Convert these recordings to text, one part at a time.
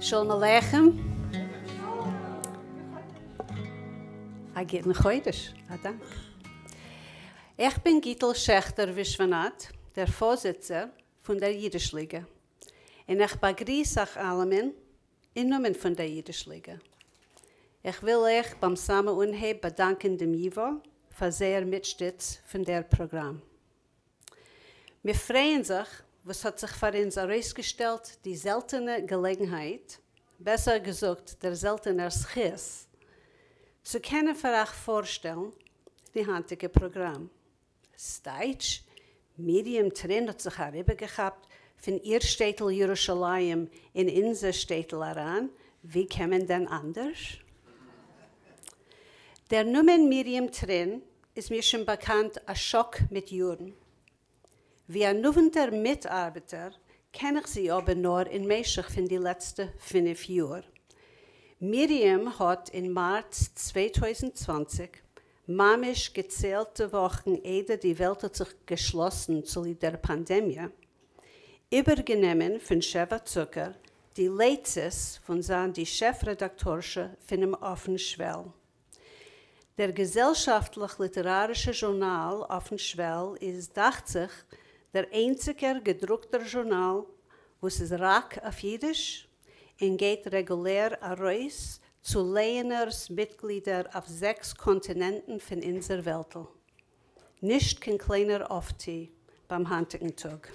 שלום עליכם. א גוטן חודש. א דאנק. איך בין גיטל שעכטער-ווישוואנאט, דער פארזיצער פון דער יידיש-ליגע, און איך באגריס אייך אלעמען אין נאמען פון דער יידיש-ליגע. איך וויל אייך ביים סאמע אנהייב באדאנקען דעם ייווא פאר זייער מיטשטיץ פון דער פראגראם. מיר פרייען זיך וואס ס'האט זיך פאר אונז ארויסגעשטעלט די זעלטענע געלעגנהייט, בעסער געזאגט דער זעלטענער זכות, צו קענען פאר אייך פארשטעלן די היינטיגע פראגראם. סטייטש, מרים טרין האט זיך אריבערגעכאפט פון איר שטעטל ירושלים אין אונזער שטעטל אריין, ווי קען מען דען אנדערש? דער נאמען מרים טרין איז מיר שוין באקאנט א שאק מיט יארן. ווי א נאוונטער מיטארבעטער קען איך זי אבער נאר אין משך פון די לעצטע פינף יאר. מרים האט אין מארץ 2020, ממש געציילטע וואכן איידער די וועלט האט זיך געשלאסן צוליב דער פאנדעמיע, איבערגענומען פון שבע צוקער די לייצעס פון זיין די שעף-רעדאקטארשע פונעם אויפן שוועל. דער געזעלשאפטליך-ליטערארישער זשורנאל אויפן שוועל איז, דאכט זיך, דער איינציגער געדרוקטער זשורנאל וואס איז רק אויף אידיש און גייט רעגולער ארויס צו לייענערס מיטגלידער אויף זעקס קאנטינענטן פון אונזער וועלטל. נישט קיין קליינער אויפטו ביים היינטיגן טאג.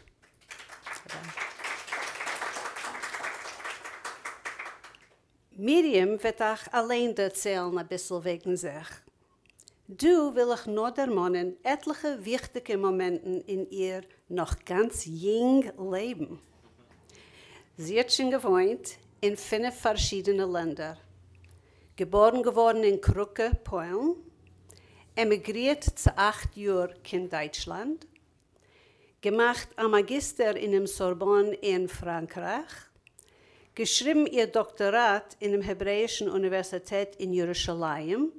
מרים וועט אייך אליין דערציילן אביסל וועגן זיך. דא וויל איך נאר דערמאנען עטליכע וויכטיגע מאמענטן אין איר נאך גאנץ יונג לעבן. זי האט שוין געוואוינט אין פינף פארשידענע לענדער. געבארן געווארן אין קראקע, פוילן. עמיגרירט צו אכט יאר קיין דייטשלאנד. געמאכט א מאגיסטער אינעם סארבאן אין פראנקרייך, געשריבן איר דאקטאראט אינעם העברעאישן אוניווערסיטעט אין ירושלים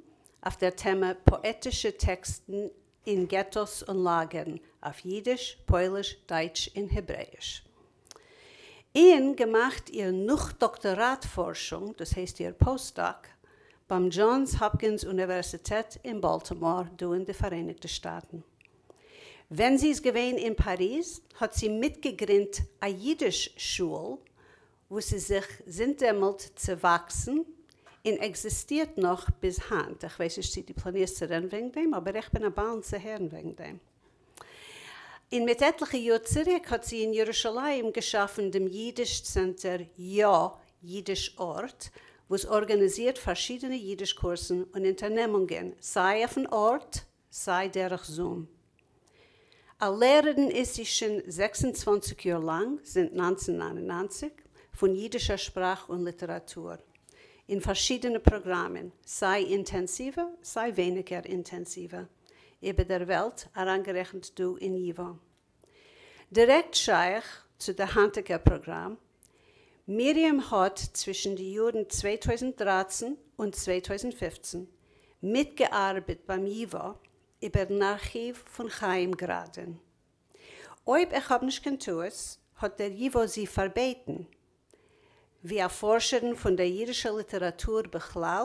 אויף דער טעמע פאעטישע טעקסטן אין געטאס און לאגערן אויף יידיש, פויליש, דייטש און העברעאיש. און געמאכט איר נאך-דאקטאראט פארשונג, דאס הייסט איר פאוסט-דאק, ביים דזשאנס האפקינס אוניווערסיטעט אין באלטימאר דא אין די פאראייניגטע שטאטן. ווען זי איז געווען אין פאריז האט זי מיטגעגרינדט א אידיש שול וואס איז זיך זינט דעמאלט צעוואקסן און עקזיסטירט נאך ביז היינט. איך ווייס נישט צי דו פלאנירסט צו רעדן וועגן דעם, אבער איך בין א בעלן צו הערן וועגן דעם. און מיט עטליכע יאר צוריק האט זי אין ירושלים געשאפן דעם אידיש צענטער יא אידיש ארט, וואס ארגאניזירט פארשידענע אידיש קורסן און אונטערנעמונגען סיי אויפן ארט סיי דורך זום. א לערערין איז זי שוין 26 יאר לאנג, זינט 1999, פון אידישער שפראך און ליטעראטור, אין פארשידענע פראגראמען, סיי אינטענסיווע, סיי ווייניגער אינטענסיווע, איבער דער וועלט, אריינגערעכנט דא אין ייווא. דירעקט שייך צו דער היינטיגער פראגראם, מרים האט צווישן די יארן 2013 און 2015 מיטגעארבעט ביים ייווא איבערן ארכיוו פון חיים גראדען. אויב איך האב נישט קיין טעות האט דער ייווא זי פארבעטן ווי א פארשערין פון דער אידישער ליטעראטור בכלל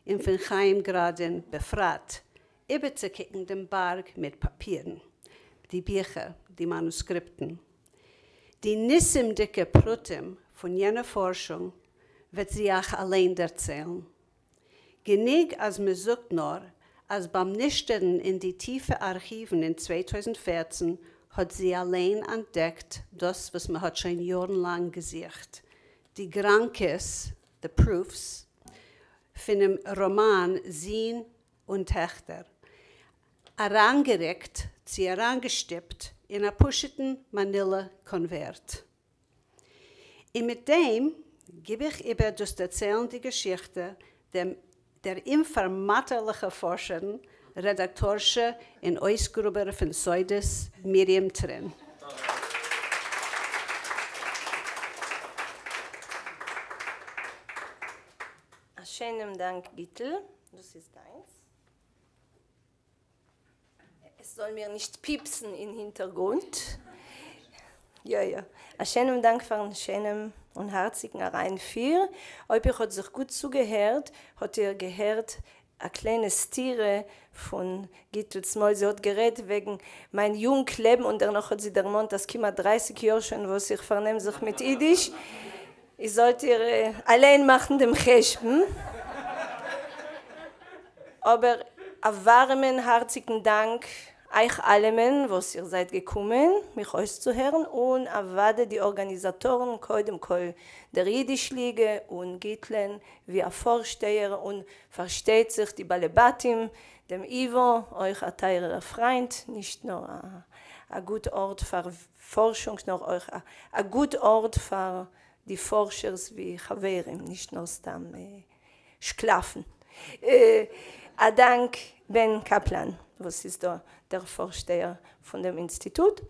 און פון חיים גראדען בפרט איבערצוקוקן דעם בארג מיט פאפירן, די ביכער, די מאנוסקריפטן. די ניסימדיקע פרטים פון יענער פארשונג וועט זי אייך אליין דערציילן. גענוג אז מען זאגט נאר אז ביים נישטערן אין די טיפע ארכיוון אין 2014 האט זי אליין אנטדעקט דאס וואס מען האט שוין יארן לאנג געזוכט, די גראנקעס, the proofs, פונעם ראמאן זין און טעכטער, אריינגערוקט צי אריינגעשטופט אין א פשוט'ן מאנילע קאנווערט. און מיט דעם גיב איך איבער דאס דערציילן די געשיכטע דעם דער אומפארמאטערליכער פארשערין, רעדאקטארשע און אויסגראבער פון סודות, מרים טרין. א שיינעם דאנק גיטל, דאס איז דיינס. עס זאל מיר נישט פיפסן אין הינטערגרונט. יא יא. א שיינעם דאנק פארן שיינעם און הארציגן אריינפיר. אויב איר האט זיך גוט צוגעהערט, האט איר געהערט א קליינע סתירה פון גיטל'ס מויל. זי האט גערעדט וועגן מיין יונג לעבן און דערנאך האט זי דערמאנט אז כמעט דרייסיג יאר שוין וואס איך פארנעם זיך מיט אידיש. איז זאלט איר אליין מאכן דעם חשבון. אבער א ווארעמען הארציגן דאנק אייך אלעמען וואס איר זייט געקומען מיך אויסצוהערן, און אוודאי די ארגאניזאטארן, קודם כל דער אידיש ליגע און גיטלען ווי א פארשטייער, און פארשטייט זיך די בעלי בתים, דעם ייווא, אויך א טייערער פריינט, נישט נאר א גוט ארט פאר פארשונג נאר אויך א גוט ארט פאר די פארשערס ווי חברים, נישט נאר סתם שקלאפן. א דאנק בען קאפלאן וואס איז דא דער פארשטייער פון דעם אינסטיטוט.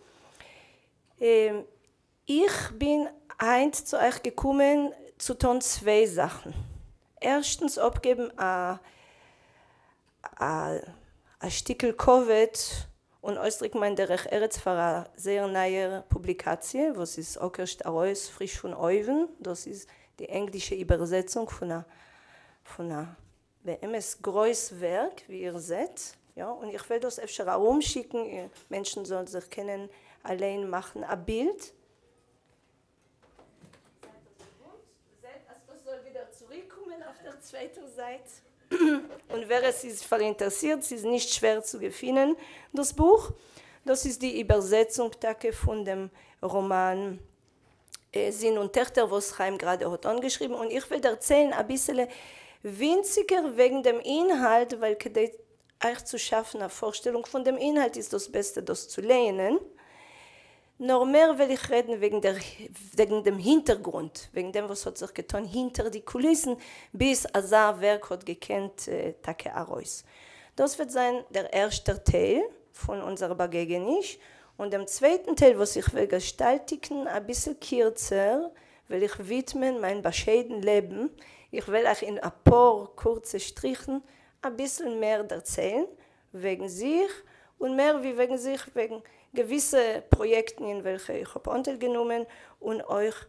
איך בין היינט צו אייך געקומען צו טון צוויי זאכן. ערשטנס אפגעבן א א שטיקל כבוד און אויסדריקן מיין דרך ארץ פאר א זייער נייער פובליקאציע וואס איז אקערשט ארויס פריש פון אויוון, דאס איז די ענגלישע איבערזעצונג פון א פון א באמת גרויס ווערק ווי איר זעט, יא, און איך וועל דאס אפשר ארומשיקן מענטשן זאלן זיך קענען אליין מאכן א בילד. זעט אז דאס זאל ווידער צוריקקומען אויף דער צווייטער זייט, און ווער עס איז פאראינטערסירט, ס'איז נישט שווער צו געפינען דאס בוך, דאס איז די איבערזעצונג טאקע פון דעם ראמאן זין און טעכטער וואס חיים גראדע האט אנגעשריבן, און איך וועל דערציילן אביסעלע ווינציגער וועגן דעם אינהאלט, ווייל כדי אייך צו שאפן א פארשטעלונג פון דעם אינהאלט איז דאס בעסטע דאס צו לייענען. נאר מער וועל איך רעדן וועגן דער וועגן דעם הינטערגרונט, וועגן דעם וואס האט זיך געטאן הינטער די קוליסן ביז אזא ווערק האט געקענט טאקע ארויס. דאס וועט זיין דער ערשטער טייל פון אונזער באגעגעניש, און דעם צווייטן טייל וואס איך וועל געשטאלטיגן אביסל קירצער, וועל איך ווידמען מיין באשיידן לעבן, איך וועל אייך אין אפאר קורצע שטריכן אביסל מער דערציילן וועגן זיך, און מער ווי וועגן זיך, וועגן געוויסע פראיעקטן אין וועלכע איך האב אנטייל גענומען, און אויך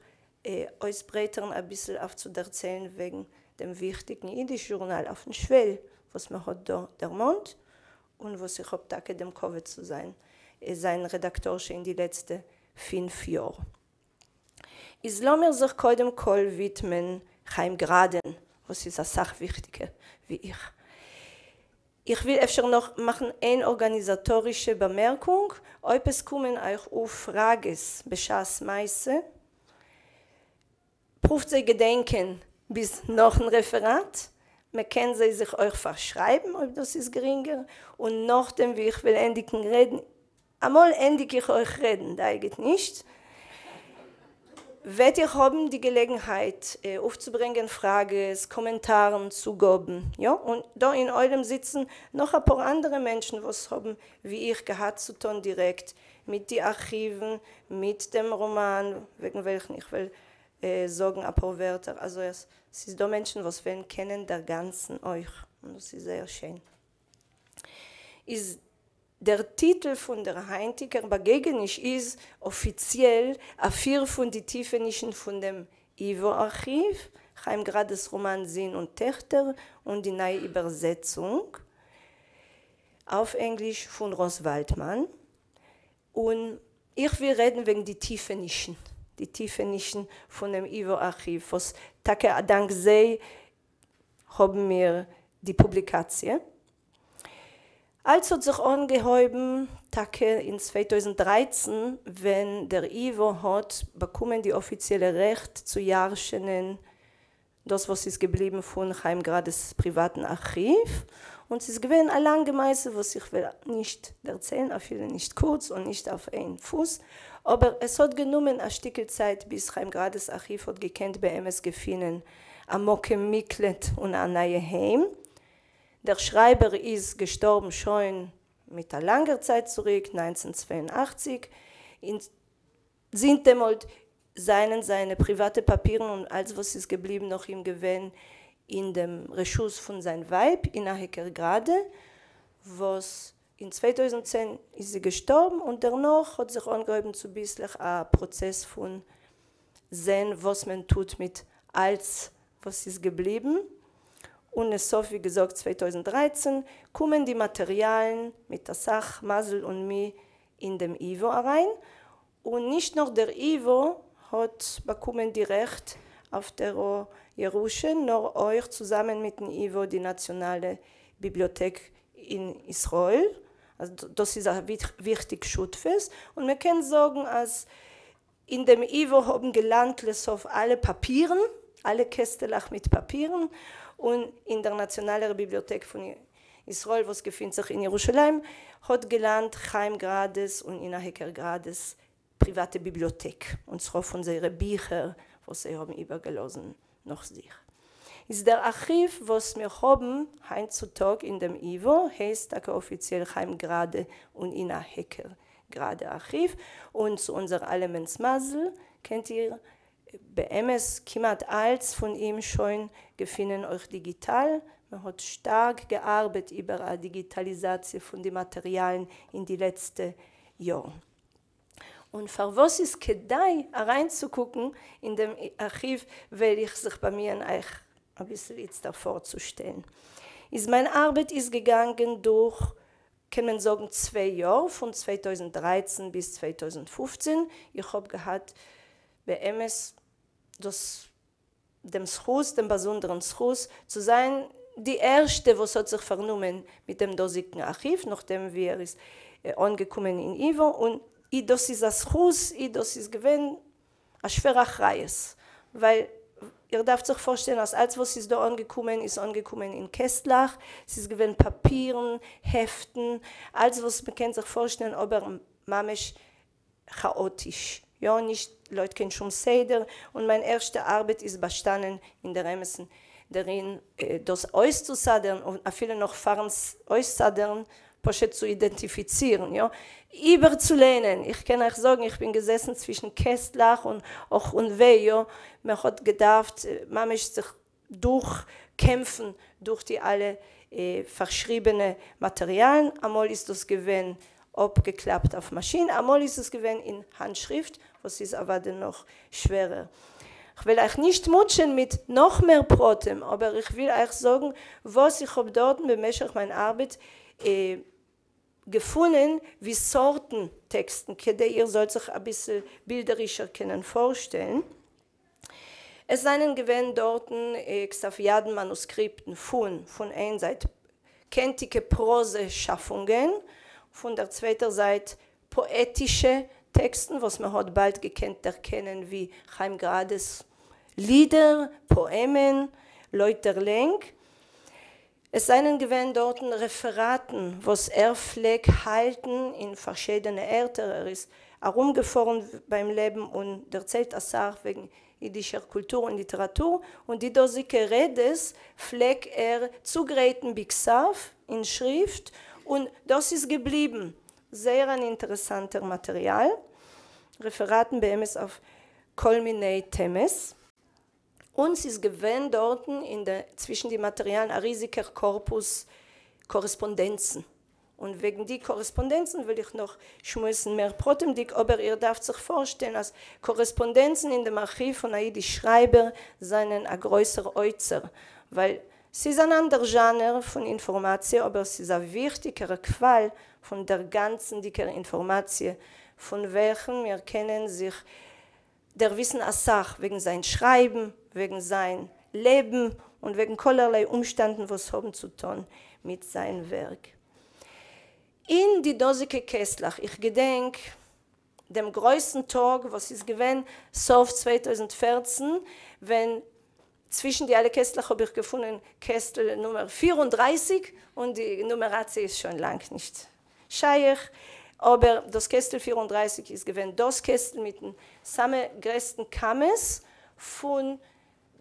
אויסברייטערן אביסל אויף צו דערציילן וועגן דעם וויכטיגן אידיש זשורנאל אויפן שוועל וואס מען האט דא דערמאנט, און וואס איך האב טאקע דעם כבוד צו זיין זיין רעדאקטארשע אין די לעצטע פינף יאר. איז לאמיר זיך קודם כל ווידמען חיים גראדען וואס איז אסאך וויכטיגער ווי איך. איך וויל אפשר נאך מאכן איין ארגאניזאטארישע באמערקונג, אויב עס קומען אייך אויף פראגעס בשעת מעשה, פרואווט זיי געדענקען ביז נאכן רעפעראט, מען קען זיי זיך אויך פארשרייבן אויב דאס איז גרינגער, און נאכדעם ווי איך וועל ענדיגן רעדן אמאל ענדיג איך אויך רעדן, דאגה'ט נישט, וועט איר האבן די געלעגנהייט אויפצוברענגען פראגעס, קאמענטארן, צוגאבן, יא, און דא אין עולם זיצן נאך אפאר אנדערע מענטשן וואס האבן ווי איך געהאט צו טון דירעקט מיט די ארכיוון, מיט דעם ראמאן וועגן וועלכן איך וועל זאגן אפאר ווערטער, אזוי אז ס'איז דא מענטשן וואס וועלן קענען דערגאנצן אויך, און דאס איז זייער שיין. איז דער טיטל פון דער היינטיגער באגעגעניש איז אפיציעל אפיר פון די טיפענישן פון דעם ייווא ארכיוו, חיים גראדעס ראמאן זין און טעכטער און די נייע איבערזעצונג אויף ענגליש פון ראס וואלדמאן. און איך וויל רעדן וועגן די טיפענישן, די טיפענישן פונעם ייווא ארכיוו, וואס טאקע אדאנק זיי האבן מיר די פובליקאציע. אלץ האט זיך אנגעהויבן טאקע אין 2013 ווען דער ייווא האט באקומען די אפיציעלע רעכט צו ירש'ענען דאס וואס איז געבליבן פון חיים גראדע'ס פריוואטן ארכיוו, און ס'איז געווען א לאנגע מעשה וואס איך וועל נישט דערציילן אפילו נישט קורץ און נישט אויף איין פוס, אבער עס האט גענומען א שטיקל צייט ביז חיים גראדע'ס ארכיוו האט געקענט באמת געפינען א מקום מקלט און א נייע היים. דער שרייבער איז געשטארבן שוין מיט א לאנגער צייט צוריק, 1982, און זינט דעמאלט זענען זיינע פריוואטע פאפירן און אלץ וואס איז געבליבן נאך אים געווען אין דעם רשות פון זיין ווייב אינה העקער גראדע, וואס אין 2010 איז זי געשטארבן, און דערנאך האט זיך אנגעהויבן צוביסלעך א פראצעס פון. זען וואס מען טוט מיט אלץ וואס איז געבליבן, און לסוף ווי געזאגט 2013 קומען די מאטעריאלן מיט אסאך מזל און מי אין דעם ייווא אריין, און נישט נאר דער ייווא האט באקומען די רעכט אויף דער ירושה, נאר אויך צוזאמען מיטן ייווא די נאציאנאלע ביבליאטעק אין ישראל, אז דאס איז א וויכטיג שותפות, און מען קען זאגן אז אין דעם ייווא האבן געלאנדט לסוף אלע פאפירן, אלע קעסטעלעך מיט פאפירן, און אין דער נאציאנאלער ביבליאטעק פון ישראל וואס געפינט זיך אין ירושלים האט געלאנדט חיים גראדעס און אינה העקער גראדעס פריוואטע ביבליאטעק, און ס'רוב פון זייערע ביכער וואס זיי האבן איבערגעלאזן נאך זיך. איז דער ארכיוו וואס מיר האבן היינט צו טאג אין דעם ייווא הייסט טאקע אפיציעל חיים גראדע און אינה העקער גראדע ארכיוו, און צו אונזער אלעמענס מזל קענט איר באמת כמעט אלץ פון אים שוין געפינען אויך דיגיטאל, מען האט שטארק געארבעט איבער א דיגיטאליזאציע פון די מאטעריאלן אין די לעצטע יארן. און פארוואס איז כדאי אריינצוקוקן אין דעם ארכיוו וועל איך זיך באמיען אייך אביסל איצטער פארצושטעלן. איז מיין ארבעט איז געגאנגען דורך קען מען זאגן 2 יאר, פון 2013 ביז 2015. איך האב געהאט באמת דאס דעם זכות, דעם באזונדערן זכות, צו זיין די ערשטע וואס האט זיך פארנומען מיט דעם דאזיגן ארכיוו, נאכדעם ווי ער איז אנגעקומען אין ייווא, און אי דאס איז א זכות, אי דאס איז געווען א שווערע אחריות, ווייל איר דארפט זיך פארשטעלן אז אלץ וואס איז דא אנגעקומען איז אנגעקומען אין קעסטלעך, ס'איז געווען פאפירן, העפטן, אלץ וואס מ'קען זיך פארשטעלן, אבער ממש כאאטיש, יא, נישט לויט קיין שום סדר, און מיין ערשטע ארבעט איז באשטאנען אין דער אמת'ן דערין דאס אויסצוסדר'ן, און אפילו נאך פאר'ן אויססדר'ן פשוט צו אידענטיפיצירן, יא, איבערצולייענען, איך קען אייך זאגן איך בין געזעסן צווישן קעסטלעך און אך און וויי, יא, מען האט געדארפט ממש זיך דורכקעמפן דורך די אלע פארשריבענע מאטעריאלן, אמאל איז דאס געווען אפגעקלאפט אויף מאשין, אמאל איז עס געווען אין האנטשריפט, וואס איז אוודאי נאך שווערער. כ'וועל אייך נישט מוטשען מיט נאך מער פרטים, אבער איך וויל אייך זאגן וואס איך האב דארטן במשך מיין ארבעט געפונען ווי סארטן טעקסטן, כדי איר זאלט זיך אביסל בילדערישער קענען פארשטעלן. עס זענען געווען דארטן כתב-ידן מאנוסקריפטן פון פון איין זייט קענטיגע פראזע שאפונגען, פון דער צווייטער זייט פאעטישע טעקסטן וואס מען האט באלד געקענט דערקענען ווי חיים גראדעס לידער, פאעמען, לויט דער לענג. עס זענען געווען דארטן רעפעראטן וואס ער פלעג האלטן אין פארשידענע ערטער, ער איז ארומגעפארן ביים לעבן און דערציילט אסאך וועגן אידישער קולטור און ליטעראטור, און די דאזיגע רעדעס פלעג ער צוגרייטן בכתב, אין שריפט, און דאס איז געבליבן זייער אן אינטערעסאנטער מאטעריאל, רעפעראטן באמת אויף כל מיני טעמעס. און ס'איז געווען דארטן אין די צווישן די מאטעריאלן א ריזיגער קארפוס קארעספאנדענצן, און וועגן די קארעספאנדענצן וויל איך נאך שמועסן מער פרטימדיג, אבער איר דארפט זיך פארשטעלן אז קארעספאנדענצן אין דעם ארכיוו פון א אידיש שרייבער זענען א גרויסער אוצר, ווייל ס'איז אן אנדער זשאנער פון אינפארמאציע, אבער ס'איז א וויכטיגער קוואל פון דערגאנצנדיגער אינפארמאציע, פון וועלכן מיר קענען זיך דערוויסן אסאך וועגן זיין שרייבן, וועגן זיין לעבן, און וועגן כלערליי אומשטאנדן וואס האבן צו טון מיט זיין ווערק. אין די דאזיגע קעסטלעך, איך געדענק דעם גרויסן טאג וואס איז געווען סוף 2014, ווען צווישן די אלע קעסטלעך האב איך געפונען קעסטל נומער 34, און די נומעראציע איז שוין לאנג נישט שייך, אבער דאס קעסטל 34 איז געווען דאס קעסטל מיטן סאמע גרעסטן כמות פון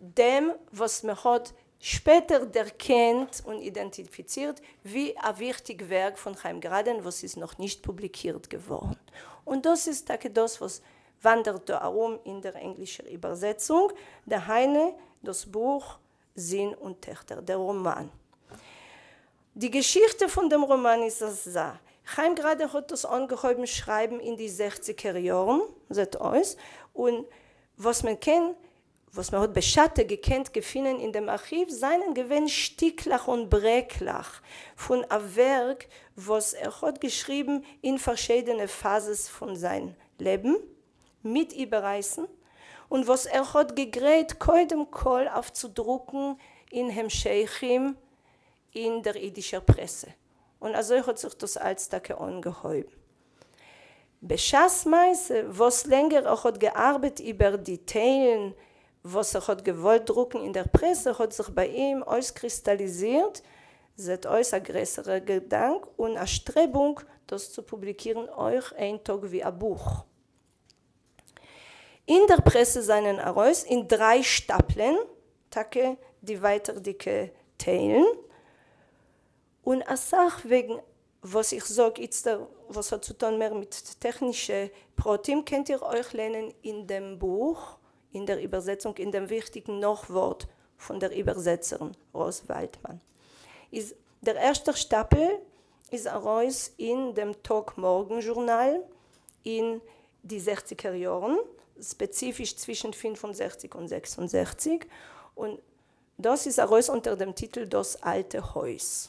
דעם וואס מען האט שפעטער דערקענט און אידענטיפיצירט ווי א וויכטיג ווערק פון חיים גראדען וואס איז נאך נישט פובליקירט געווארן. און דאס איז טאקע דאס וואס וואנדערט דא ארום אין דער ענגלישער איבערזעצונג, דהיינו דאס בוך זין און טעכטער, דער ראמאן. די געשיכטע פון דעם ראמאן איז אזא, חיים גראדע האט דאס אנגעהויבן שרייבן אין די זעכציגער יארן, זעט אויס, און וואס מען קען, וואס מען האט בשעתו געקענט געפינען אין דעם ארכיוו זיינען געווען שטיקלעך און ברעקלעך פון א ווערק וואס ער האט געשריבן אין פארשיידענע פאזעס פון זיין לעבן, מיט איבעררייסן, און וואס ער האט געגרייט קודם כל אויף צו דרוקן אין המשכים אין דער אידישער פרעסע. און אזוי האט זיך דאס אלץ טאקע אנגעהויבן. בשעת מעשה, וואס לענגער ער האט געארבעט איבער די טיילן וואס ער האט געוואלט דרוקן אין דער פרעסע, האט זיך ביי אים אויסקריסטאליזירט, זעט אויס, א גרעסערער געדאנק און א שטרעבונג דאס צו פובליקירן אויך איין טאג ווי א בוך. אין דער פרעסע זיינען ארויס אין דריי שטאפלען טאקע די ווייטערדיגע טיילן, און אסאך וועגן וואס איך זאג איצטער וואס האט צו טון מער מיט טעכנישע פרטים קענט איר אויך ליינען אין דעם בוך אין דער איבערזעצונג אין דעם וויכטיגן נאכווארט פון דער איבערזעצערין ראס וואלדמאן. איז דער ערשטער שטאפל איז ארויס אין דעם טאג מארגן זשורנאל אין די זעכציגער יארן, ספעציפיש צווישן 65 און 66, און דאס איז ארויס אונטער דעם טיטל דאס אלטע הויז.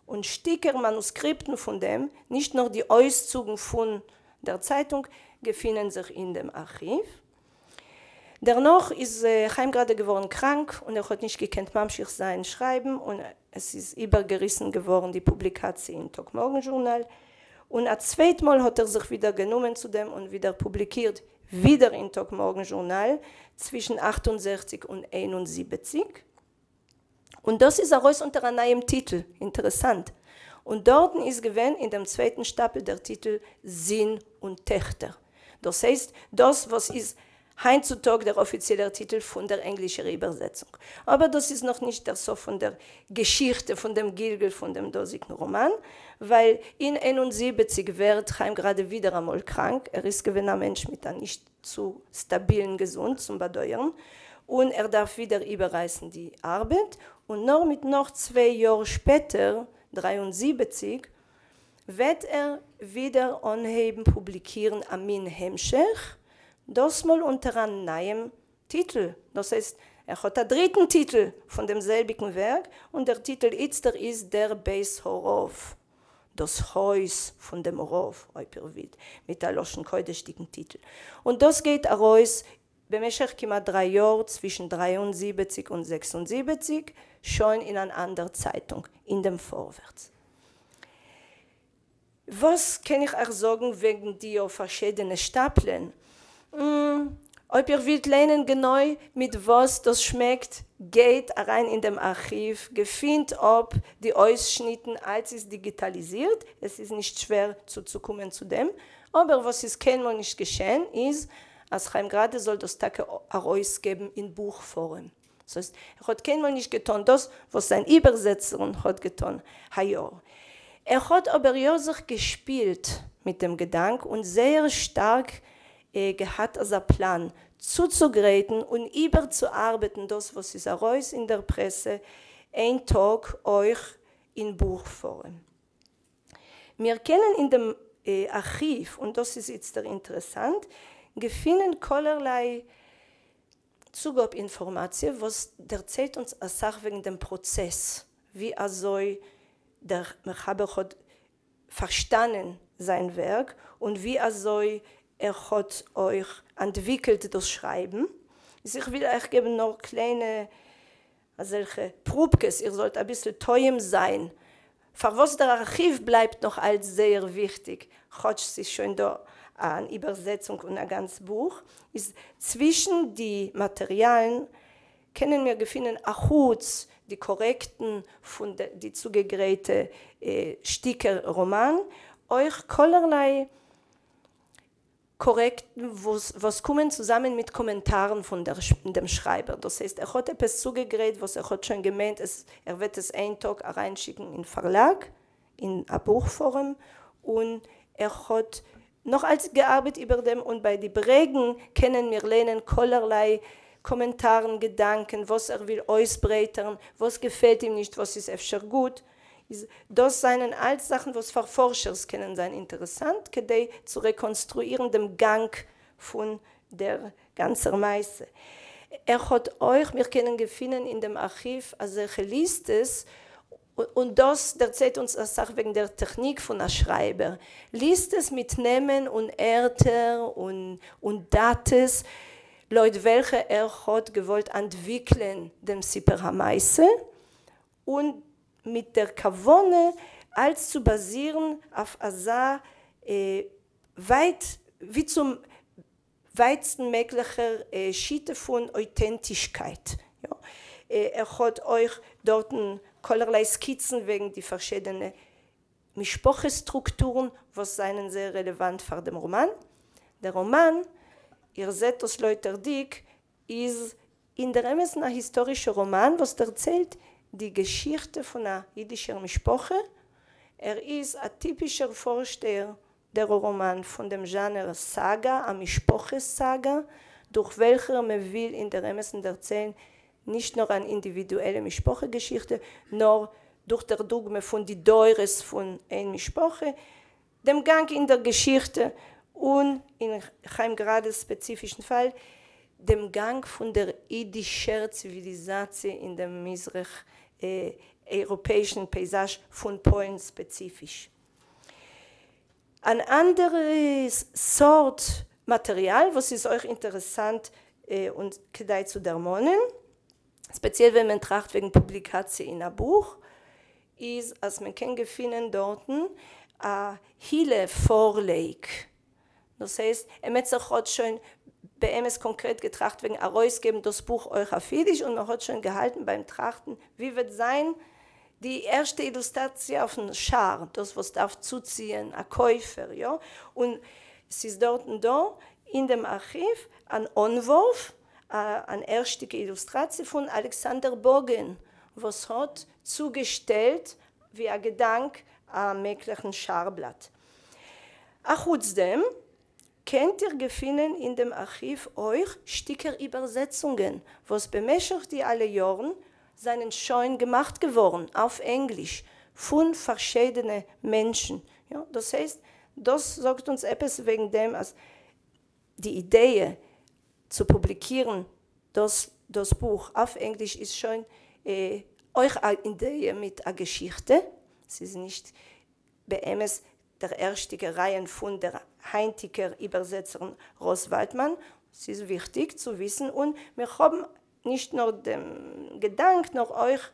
און שטיקער מאנוסקריפטן פון דעם, נישט נאר די אויסצוגן פון דער צייטונג, געפינען זיך אין דעם ארכיוו. דערנאך איז חיים גראדע געווארן קראנק און ער האט נישט געקענט ממשיך זיין שרייבן און עס איז איבערגעריסן געווארן די פובליקאציע אין טאג מארגן זשורנאל, און א צווייט מאל האט ער זיך ווידער גענומען צו דעם און ווידער פובליקירט ווידער אין טאג מארגן זשורנאל צווישן 68 און 71, און דאס איז ארויס אונטער א נייעם טיטל, אינטערעסאנט, און דארטן איז געווען אין דעם צווייטן שטאפל דער טיטל זין און טעכטער, דאס הייסט דאס וואס איז היינט צו טאג דער אפיציעלער טיטל פון דער ענגלישער איבערזעצונג. אבער דאס איז נאך נישט דער סוף פון דער געשיכטע פון דעם גלגול פון דעם דאזיגן ראמאן, ווייל אין 71 ווערט חיים גראדע ווידעראמאל קראנק, ער איז געווען א מענטש מיט א נישט צו סטאבילן געזונט צום באדויערן, און ער דארף ווידער איבעררייסן די ארבעט, און נאר מיט נאך צוויי יאר שפעטער, 73, וועט ער ווידער אנהייבן פובליקירן א מין המשך, דאס מאל אונטער א נייעם טיטל, דאס הייסט ער האט א דריטן טיטל פון דעם זעלביגן ווערק, און דער טיטל איצטער איז דער בית הרב, דאס הויז פון דעם רב, אויב איר ווילט, מיט א לשון קודש'דיגן טיטל. און דאס גייט ארויס במשך כמעט דריי יאר, צווישן 73 און 76, שוין אין אן אנדער צייטונג, אין דעם פארווערטס. וואס קען איך אייך זאגן וועגן די פארשידענע שטאפלען? אויב איר ווילט ליינען גענוי מיט וואס דאס שמעקט, גייט אריין אין דעם ארכיוו, געפינט אפ די אויסשניטן, אלץ איז דיגיטאליזירט, עס איז נישט שווער צוצוקומען צו דעם, אבער וואס איז קיינמאל נישט געשען איז אז חיים גראדע זאל דאס טאקע ארויסגעבן אין בוך פארעם. דאס הייסט, ער האט קיינמאל נישט געטאן דאס וואס זיין איבערזעצערין האט געטאן היי-יאר. ער האט אבער יא זיך געשפילט מיט דעם געדאנק און זייער שטארק געהאט אזא פלאן צוצוגרייטן און איבערצוארבעטן דאס וואס איז ארויס אין דער פרעסע איין טאג אויך אין בוך פארעם. מיר קענען אין דעם ארכיוו, און דאס איז איצטער אינטערעסאנט, געפינען כלערליי צוגאב אינפארמאציע וואס דערציילט אונז אסאך וועגן דעם פראצעס ווי אזוי דער מחבר האט פארשטאנען זיין ווערק און ווי אזוי ער האט אויך אנטוויקלט דאס שרייבן. איז איך וויל אייך געבן נאר קליינע אזעלכע פרובקעס איר זאלט אביסל טועם זיין פארוואס דער ארכיוו בלייבט נאך אלץ זייער וויכטיג כאטש ס'איז שוין דא אן איבערזעצונג און א גאנץ בוך. איז צווישן די מאטעריאלן קענען מיר געפינען אחוץ די קארעקטן פון די צוגעגרייטע שטיקער ראמאן אויך כלערליי קארעקטן וואס קומען צוזאמען מיט קאמענטארן פון דעם שרייבער. דאס הייסט ער האט עפעס צוגעגרייט וואס ער האט שוין געמיינט ער וועט עס איין טאג אריינשיקן אין פארלאג אין א בוך פארעם, און ער האט נאך אלץ געארבעט איבער דעם, און ביי די ברעגן קענען מיר ליינען כלערליי קאמענטארן, געדאנקען, וואס ער וויל אויסברייטערן, וואס געפעלט אים נישט, וואס איז אפשר גוט. איז דאס זענען אלץ זאכן וואס פאר פארשערס קענען זיין אינטערעסאנט כדי צו רעקאנסטרואירן דעם גאנג פון דער גאַנצער מעשׂה. ער האָט אויך, מיר קענען געפֿינען אין דעם אַרכיוו אַזעלכע ליסטעס, און דאָס דערציילט אונדז אַ סך וועגן דער טעכניק פֿון אַ שרײַבער, ליסטעס מיט נעמען און ערטער און דאַטעס, לויט וועלכע ער האָט געוואָלט אַנטוויקלען דעם סיפּור המעשׂה, און מיט דער כּוונה אַלץ צו באַזירן אויף אַזאַ ווײַט ווי צום ווײַטסטן מעגלעכער שיטה פֿון אויטענטישקייט. ער האָט אויך דאָרטן כּלערליי סקיצן וועגן די פֿאַרשידענע משפּחה-סטרוקטורן, וואָס זײַנען זייער רעלעוואַנט פֿאַר דעם ראָמאַן. דער ראָמאַן, איר זעט דאָס לויט דער דיק, איז אין דער אמתן אַ היסטאָרישער ראָמאַן, וואָס דערציילט די געשיכטע פֿון אַ ייִדישער משפּחה. ער איז אַ טיפּישער פֿאָרשטייער דער ראָמאַן פֿון דעם זשאַנער סאַגאַ, אַ משפּחה-סאַגאַ, דורך וועלכער מע וויל אין דער אמתן דערציילן נישט נאָר אַן אינדיווידועלע משפּחה-געשיכטע, נאָר דורך דער דוגמא פֿון די דורות פֿון איין משפּחה, דעם גאַנג אין דער געשיכטע און, אין חיים גראַדעס ספּעציפֿישן פֿאַל, דעם גאַנג פֿון דער ייִדישער ציוויליזאַציע אין דעם מזרח-אייראָפּעיִשן פּייזאַזש פֿון פּוילן ספּעציפֿיש. אן אנדערע סארט מאטעריאל וואס איז אויך אינטערעסאנט און כדאי צו דערמאנען, ספעציעל ווען מען טראכט וועגן פובליקאציע אין א בוך, איז אז מען קען געפינען דארטן א הילע פארלייג. דאס הייסט, עמעצער האט שוין באמת קאנקרעט געטראכט וועגן ארויסגעבן דאס בוך אויך אויף אידיש, און מען האט שוין געהאלטן ביים טראכטן ווי וועט זיין די ערשטע אילוסטראציע אויפן שער, דאס וואס דארף צוציען א קויפער, יא, און ס'איז דארטן דא אין דעם ארכיוו אן אנווארף, אן ערשטיגע אילוסטראציע פון אלכסנדר באגען, וואס האט צוגעשטעלט ווי א געדאנק א מעגליכן שער-בלאט. אחוץ דעם קענט איר געפינען אין דעם ארכיוו אויך שטיקער איבערזעצונגען וואס במשך די אלע יארן זענען שוין געמאכט געווארן אויף ענגליש פון פארשידענע מענטשן. יא, דאס הייסט, דאס זאגט אונז עפעס וועגן דעם אז די אידעע צו פובליקירן דאס דאס בוך אויף ענגליש איז שוין אויך א אידעע מיט א געשיכטע, ס'איז נישט באמת דער ערשטיגער רעיון פון דער היינטיגער איבערזעצערין ראס וואלדמאן, ס'איז וויכטיג צו וויסן און מיר האבן נישט נאר דעם געדאנק נאר אויך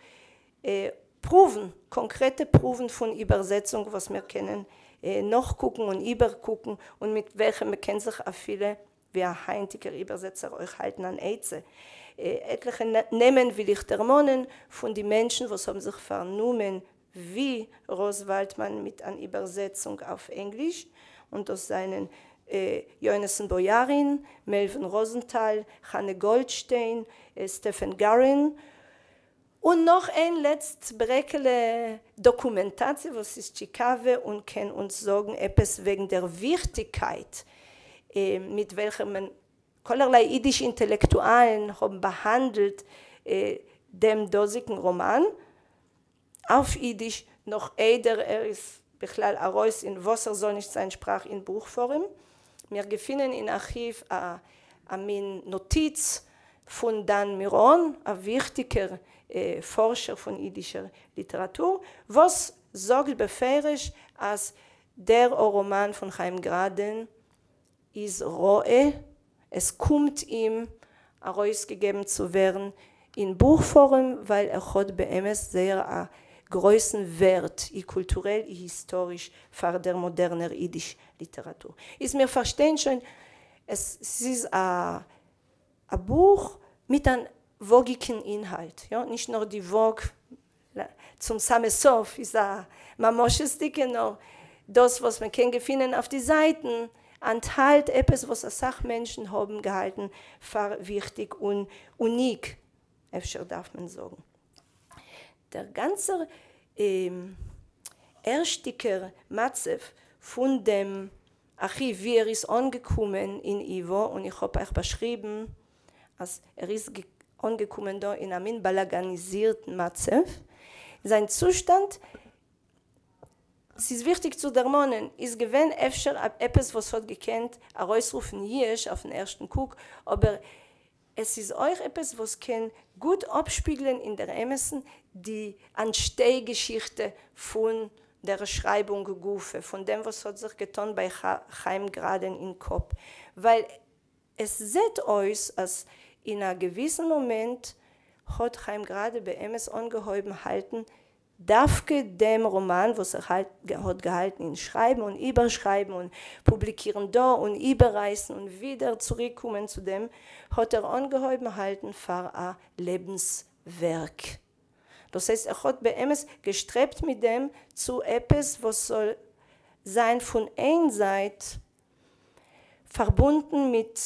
פרואוון, קאנקרעטע פרואוון פון איבערזעצונג וואס מיר קענען נאכקוקן און איבערקוקן און מיט וועלכע מ'קען זיך אפילו ווי א היינטיגער איבערזעצער אויך האלטן אן עצה. עטליכע נעמען וויל איך דערמאנען פון די מענטשן וואס האבן זיך פארנומען ווי ראס וואלדמאן מיט אן איבערזעצונג אויף ענגליש, און דאס זענען יונתן בויארין, מעלווין ראזענטאל, חנה גאלדשטיין, סטעפען גארין, און נאך איין לעצט ברעקעלע דאקומענטאציע וואס איז טשיקאווע און קען אונז זאגן עפעס וועגן דער וויכטיגקייט מיט וועלכער מען כלערליי אידיש אינטעלעקטואלן האבן באהאנדלט דעם דאזיגן ראמאן אויף אידיש נאך איידער ער איז בכלל ארויס אין וואס ער זאל נישט זיין שפראך אין בוך פארעם. מיר געפינען אין ארכיוו א מין נאטיץ פון דן מירון, א וויכטיגער פארשער פון אידישער ליטעראטור, וואס זאגט בפירוש אז דער ראמאן פון חיים גראדען איז ראוי, עס קומט אים ארויסגעגעבן צו ווערן אין בוך פארעם ווייל ער האט באמת זייער א גרויסן ווערט אי קולטורעל אי היסטאריש פאר דער מאדערנער אידיש ליטעראטור. איז מיר פארשטיין שוין עס איז א א בוך מיט אן וואגיקן אינהאלט, יא, נישט נאר די וואג צום סאמע סוף איז א ממשות'דיגע, נאר דאס וואס מען קען געפינען אויף די זייטן אנטהאלט עפעס וואס אסאך מענטשן האבן געהאלטן פאר וויכטיג און אוניק, אפשר דארף מען זאגן. דער גאנצער ערשטיגער מצב פון דעם ארכיוו ווי ער איז אנגעקומען אין ייווא, און איך האב אייך באשריבן אז ער איז אנגעקומען דא אין א מין באלאגאניזירטן מצב, זיין צושטאנד. ס'איז וויכטיג צו דערמאנען, איז געווען אפשר עפעס וואס האט געקענט ארויסרופן ייאוש אויפן ערשטן קוק, אבער עס איז אויך עפעס וואס קען גוט אפשפיגלען אין דער אמת'ן די אנטשטיי-געשיכטע פון דער שרייבונג גופא, פון דעם וואס האט זיך געטאן ביי חיים גראדען אין קאפ, ווייל עס זעט אויס אז אין א געוויסן מאמענט האט חיים גראדע באמת אנגעהויבן האלטן דווקא דעם ראמאן וואס ער האט געהאלטן אין שרייבן און איבערשרייבן און פובליקירן דא און איבעררייסן און ווידער צוריקקומען צו דעם, האט ער אנגעהויבן האלטן פאר א לעבנס ווערק. דאס הייסט ער האט באמת געשטרעבט מיט דעם צו עפעס וואס זאל זיין פון איין זייט פארבונדן מיט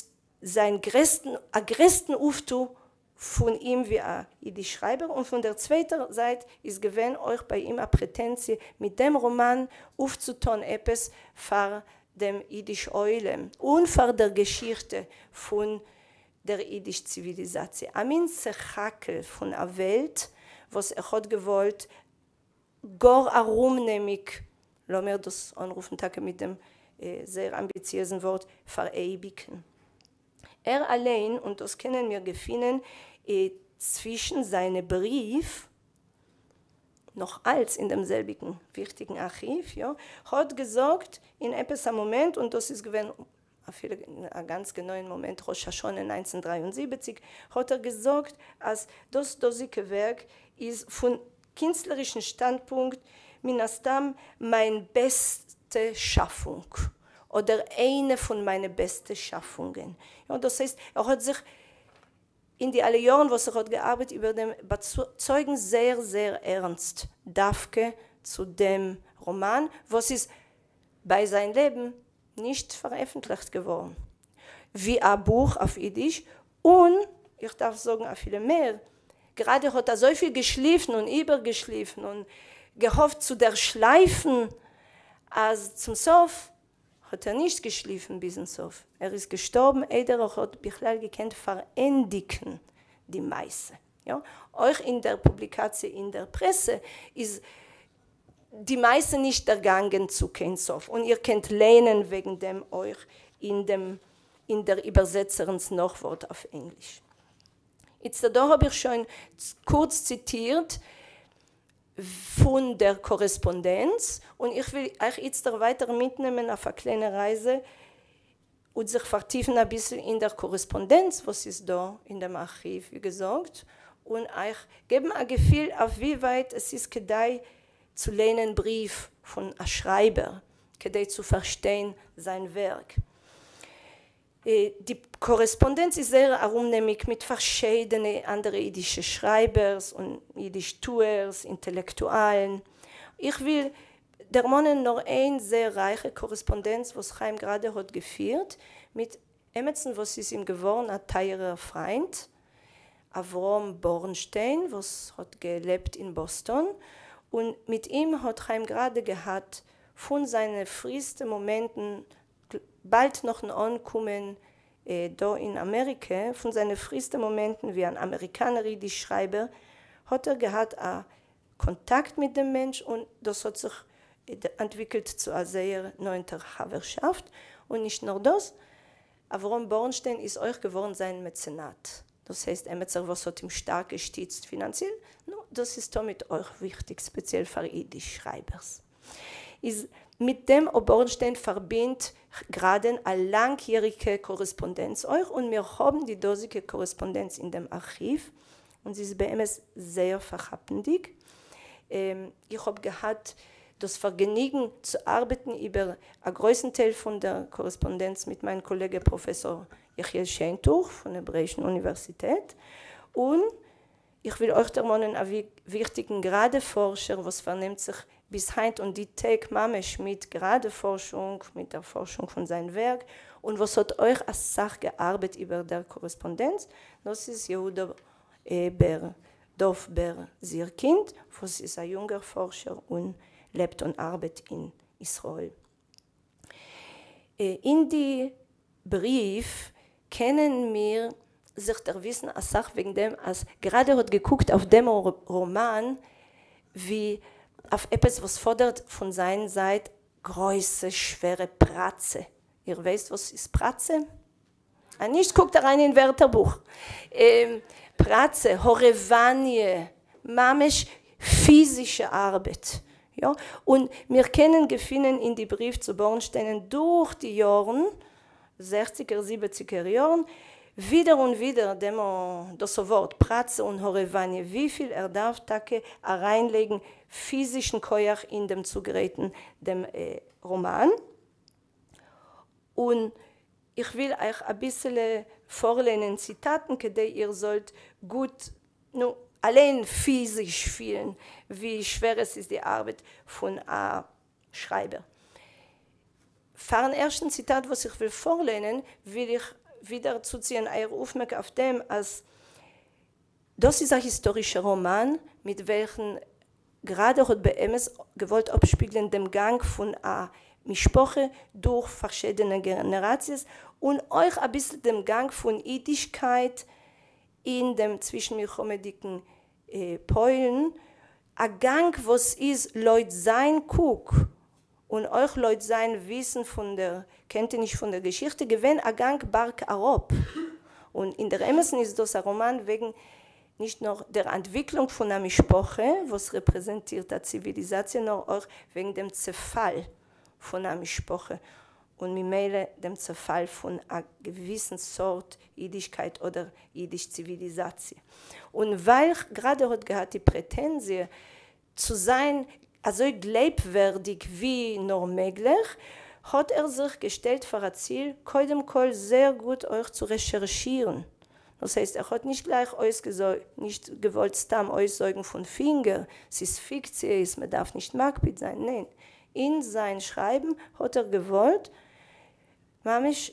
זיין גרעסטן א גרעסטן אויפטו פון אים ווי א אידיש שרייבער, און פון דער צווייטער זייט איז געווען אויך ביי אים א פרעטענציע מיט דעם ראמאן אויפצוטאן עפעס פאר דעם אידיש עולם און פאר דער געשיכטע פון דער אידיש ציוויליזאציע, א מין סך הכל פון א וועלט וואס ער האט געוואלט גאר ארומנעמיג, לאמיר דאס אנרופן טאקע מיט דעם זייער אמביציעזן ווארט, פאראייביגן. ער אליין, און דאס קענען מיר געפינען צווישן זיינע בריוו, נאך אלץ אין דעם זעלביגן וויכטיגן ארכיוו, יא, האט געזאגט אין עפעס א מאמענט, און דאס איז געווען אפילו אין א גאנץ גענויען מאמענט ראש השנה 1973, האט ער געזאגט אז דאס דאזיגע ווערק איז פון קינסטלערישן שטאנדפונקט מן הסתם מיין בעסטע שאפונג, אדער איינע פון מיינע בעסטע שאפונגען. יא, דאס הייסט ער האט זיך אין די אלע יארן וואס ער האט געארבעט איבער דעם באצויגן זייער זייער ערנסט דווקא צו דעם ראמאן וואס איז ביי זיין לעבן נישט פארעפנטליכט געווארן ווי א בוך אויף אידיש, און איך דארף זאגן אפילו מער, גראדע האט אזויפיל געשליפן און איבערגעשליפן און געהאפט צו דערשלייפן, אז צום סוף האט ער נישט געשליפן ביזן סוף, ער איז געשטארבן איידער ער האט בכלל געקענט פארענדיגן די מעשה. יא, אויך אין דער פובליקאציע אין דער פרעסע איז די מעשה נישט דערגאנגען צו קיין סוף, און איר קענט לייענען וועגן דעם אויך אין דעם אין דער איבערזעצערינס נאכווארט אויף ענגליש. איצטער דא האב איך שוין קורץ ציטירט פון דער קארעספאנדענץ, און איך וויל אייך איצטער ווייטער מיטנעמען אויף א קליינע רייזע און זיך פארטיפן אביסל אין דער קארעספאנדענץ וואס איז דא אין דעם ארכיוו, ווי געזאגט, און אייך געבן א געפיל אויף ווי ווייט עס איז כדאי צו ליינען בריוו פון א שרייבער כדי צו פארשטיין זיין ווערק. די קארעספאנדענץ איז זייער ארומנעמיג מיט פארשיידענע אנדערע אידישע שרייבערס און אידיש טוערס, אינטעלעקטואלן. איך וויל דערמאנען נאר איין זייער רייכע קארעספאנדענץ וואס חיים גראדע האט געפירט מיט עמעצן וואס איז אים געווארן א טייערער פריינט, אברהם בארנשטיין וואס האט געלעבט אין באסטאן, און מיט אים האט חיים גראדע געהאט פון זיינע פריסטע מאמענטן באלד נאכן אנקומען דא אין אמעריקע, פון זיינע פריסטע מאמענטן ווי אן אמעריקאנער אידיש שרייבער, האט ער געהאט א קאנטאקט מיט דעם מענטש און דאס האט זיך אנטוויקלט צו א זייער נאענטער חבר'שאפט, און נישט נאר דאס, אברהם בארנשטיין איז אויך געווארן זיין מעצענאט, דאס הייסט עמעצער וואס האט אים שטארק געשטיצט פינאנציעל, נו, דאס איז תמיד אויך וויכטיג ספעציעל פאר אידיש שרייבערס. איז מיט דעם בארנשטיין פארבינדט גראדען א לאנגיעריגע קארעספאנדענץ אויך, און מיר האבן די דאזיגע קארעספאנדענץ אין דעם ארכיוו, און זי איז באמת זייער פארכאפנדיג. איך האב געהאט דאס פארגעניגן צו ארבעטן איבער א גרויסן טייל פון דער קארעספאנדענץ מיט מיין קאלעגע פראפעסאר יחיאל שיינטוך פון העברעאישן אוניווערסיטעט, און איך וויל אויך דערמאנען א וויכטיגן גראדע פארשער וואס פארנעמט זיך ביז היינט און די טעג ממש מיט גראדע פארשונג, מיט דער פארשונג פון זיין ווערק, און וואס האט אויך אסאך געארבעט איבער דער קארעספאנדענץ, דאס איז יהודה בער, דוב בער זירקינד, וואס איז א יונגער פארשער און לעבט און ארבעט אין ישראל. אין די בריוו קענען מיר זיך דערוויסן אסאך וועגן דעם אז גראדע האט געקוקט אויף דעם ראמאן ווי. אויף עפּעס וואָס פֿאָדערט פֿון זײַן זײַט גרויסע שווערע פּראַצע. איר ווייסט וואָס איז פּראַצע? אַ נישט קוקט אַרײַן אין ווערטערבוך. פּראַצע, האָרעוואַניע, ממש פֿיזישע אַרבעט. יא, און מיר קענען געפֿינען אין די בריוו צו באָרנשטיינען דורך די יאָרן, זעכציגער זיבעציגער יארן, ווידער און ווידער דעם דאס ווארט פראצע און הארעוואניע, וויפיל ער דארף טאקע אריינלייגן פיזישן כח אין דעם צוגרייטן דעם ראמאן. און איך וויל אייך אביסעלע פארליינען ציטאטן כדי איר זאלט גוט, נו, אליין פיזיש פילן ווי שווער עס איז די ארבעט פון א שרייבער. פארן ערשטן ציטאט וואס איך וויל פארליינען וויל איך ווידער צוציען אייער אויפמערק אויף דעם אז דאס איז א היסטארישער ראמאן מיט וועלכן גראדע האט באמת געוואלט אפשפיגלען דעם גאנג פון א משפחה דורך פארשידענע גענעראציעס און אויך אביסל דעם גאנג פון אידישקייט אין דעם צווישן-מלחמה'דיגן פוילן, א גאנג וואס איז לויט זיין קוק און אויך לויט זיין וויסן פון דער קענטעניש פון דער געשיכטע געווען א גאנג בארג אראפ, און אין דער אמת'ן איז דאס א ראמאן וועגן נישט נאר דער אנטוויקלונג פון א משפחה וואס רעפרעזענטירט א ציוויליזאציע נאר אויך וועגן דעם צעפאל פון א משפחה און ממילא דעם צעפאל פון א געוויסן סארט אידישקייט אדער אידיש ציוויליזאציע. און ווייל גראדע האט געהאט די פרעטענזיע צו זיין אזוי גלייבווערדיג ווי נאר מעגליך, האט ער זיך געשטעלט פאר א ציל קודם כל זייער גוט אויך צו רעשערשירן. דאס הייסט ער האט נישט גלייך אויסגעזויגט, נישט געוואלט סתם אויסזויגן פון פינגער, ס'איז פיקציע איז מ'דארף נישט מקפיד זיין, ניין, אין זיין שרייבן האט ער געוואלט ממש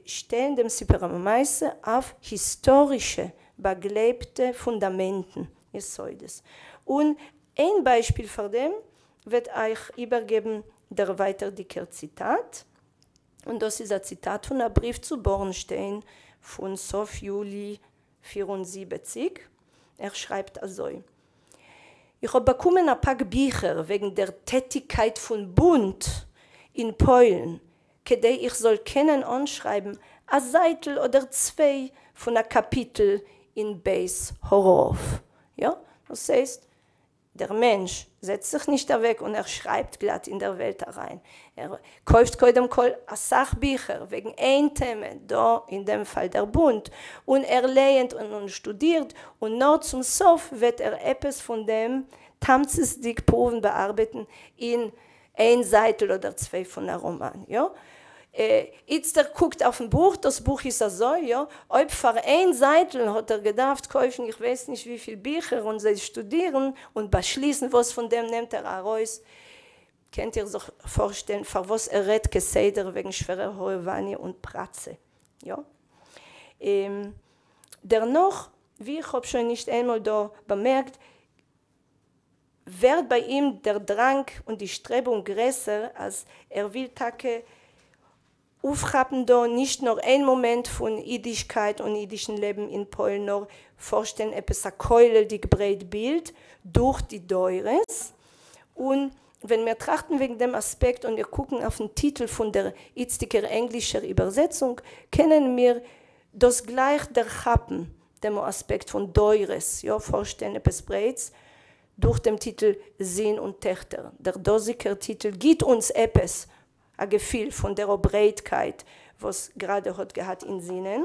שטעלן דעם סיפור המעשה אויף היסטארישע באגלייבטע פונדאמענטן, יסודות. און איין ביישפיל פאר דעם וועט אייך איבערגעבן דער ווייטערדיגער ציטאט, און דאס איז א ציטאט פון א בריוו צו בארנשטיין פון סוף יולי 74, ער שרייבט אזוי, איך האב באקומען א פאק ביכער וועגן דער טעטיקייט פון בונד אין פוילן, כדי איך זאל קענען אנשרייבן א זייטל אדער צוויי פון א קאפיטל אין בית הרב. יא, דאס הייסט, דער מענטש זעצט זיך נישט אוועק און ער שרייבט גלאט אין דער וועלט אריין. ער קויפט קודם כל אסאך ביכער וועגן איין טעמע, דא אין דעם פאל דער בונד, און ער לייענט און שטודירט, און נאר צום סוף וועט ער עפעס פון דעם תמצית'דיג פרואוון באארבעטן אין איין זייטל אדער צוויי פון א ראמאן, יא. איצטער קוקט אויפן בוך, דאס בוך איז אזוי, יא, אויב פאר איין זייטל האט ער געדארפט קויפן איך ווייס נישט וויפיל ביכער און זיי שטודירן און באשליסן וואס פון דעם נעמט ער ארויס, קענט איר זיך פארשטעלן פארוואס ער רעדט כסדר וועגן שווערע הארעוואניע און פראצע, יא. דערנאך, ווי איך האב שוין נישט איינמאל דא באמערקט, ווערט ביי אים דער דראנג און די שטרעבונג גרעסער אז ער וויל טאקע אויפכאפן דא נישט נאר איין מאמענט פון אידישקייט און אידישן לעבן אין פוילן נאר פארשטעלן עפעס א כולל'דיג ברייט בילד דורך די דורות. און ווען מיר טראכטן וועגן דעם אספעקט און מיר קוקן אויפן טיטל פון דער איצטיגער ענגלישער איבערזעצונג קענען מיר דאס גלייך דערכאפן דעם אספעקט פון דורות, יא, פארשטעלן עפעס ברייטס דורך דעם טיטל זין און טעכטער. דער דאזיגער טיטל גיט אונז עפעס א געפיל פון דער ברייטקייט וואס גראדע האט געהאט אין זינען.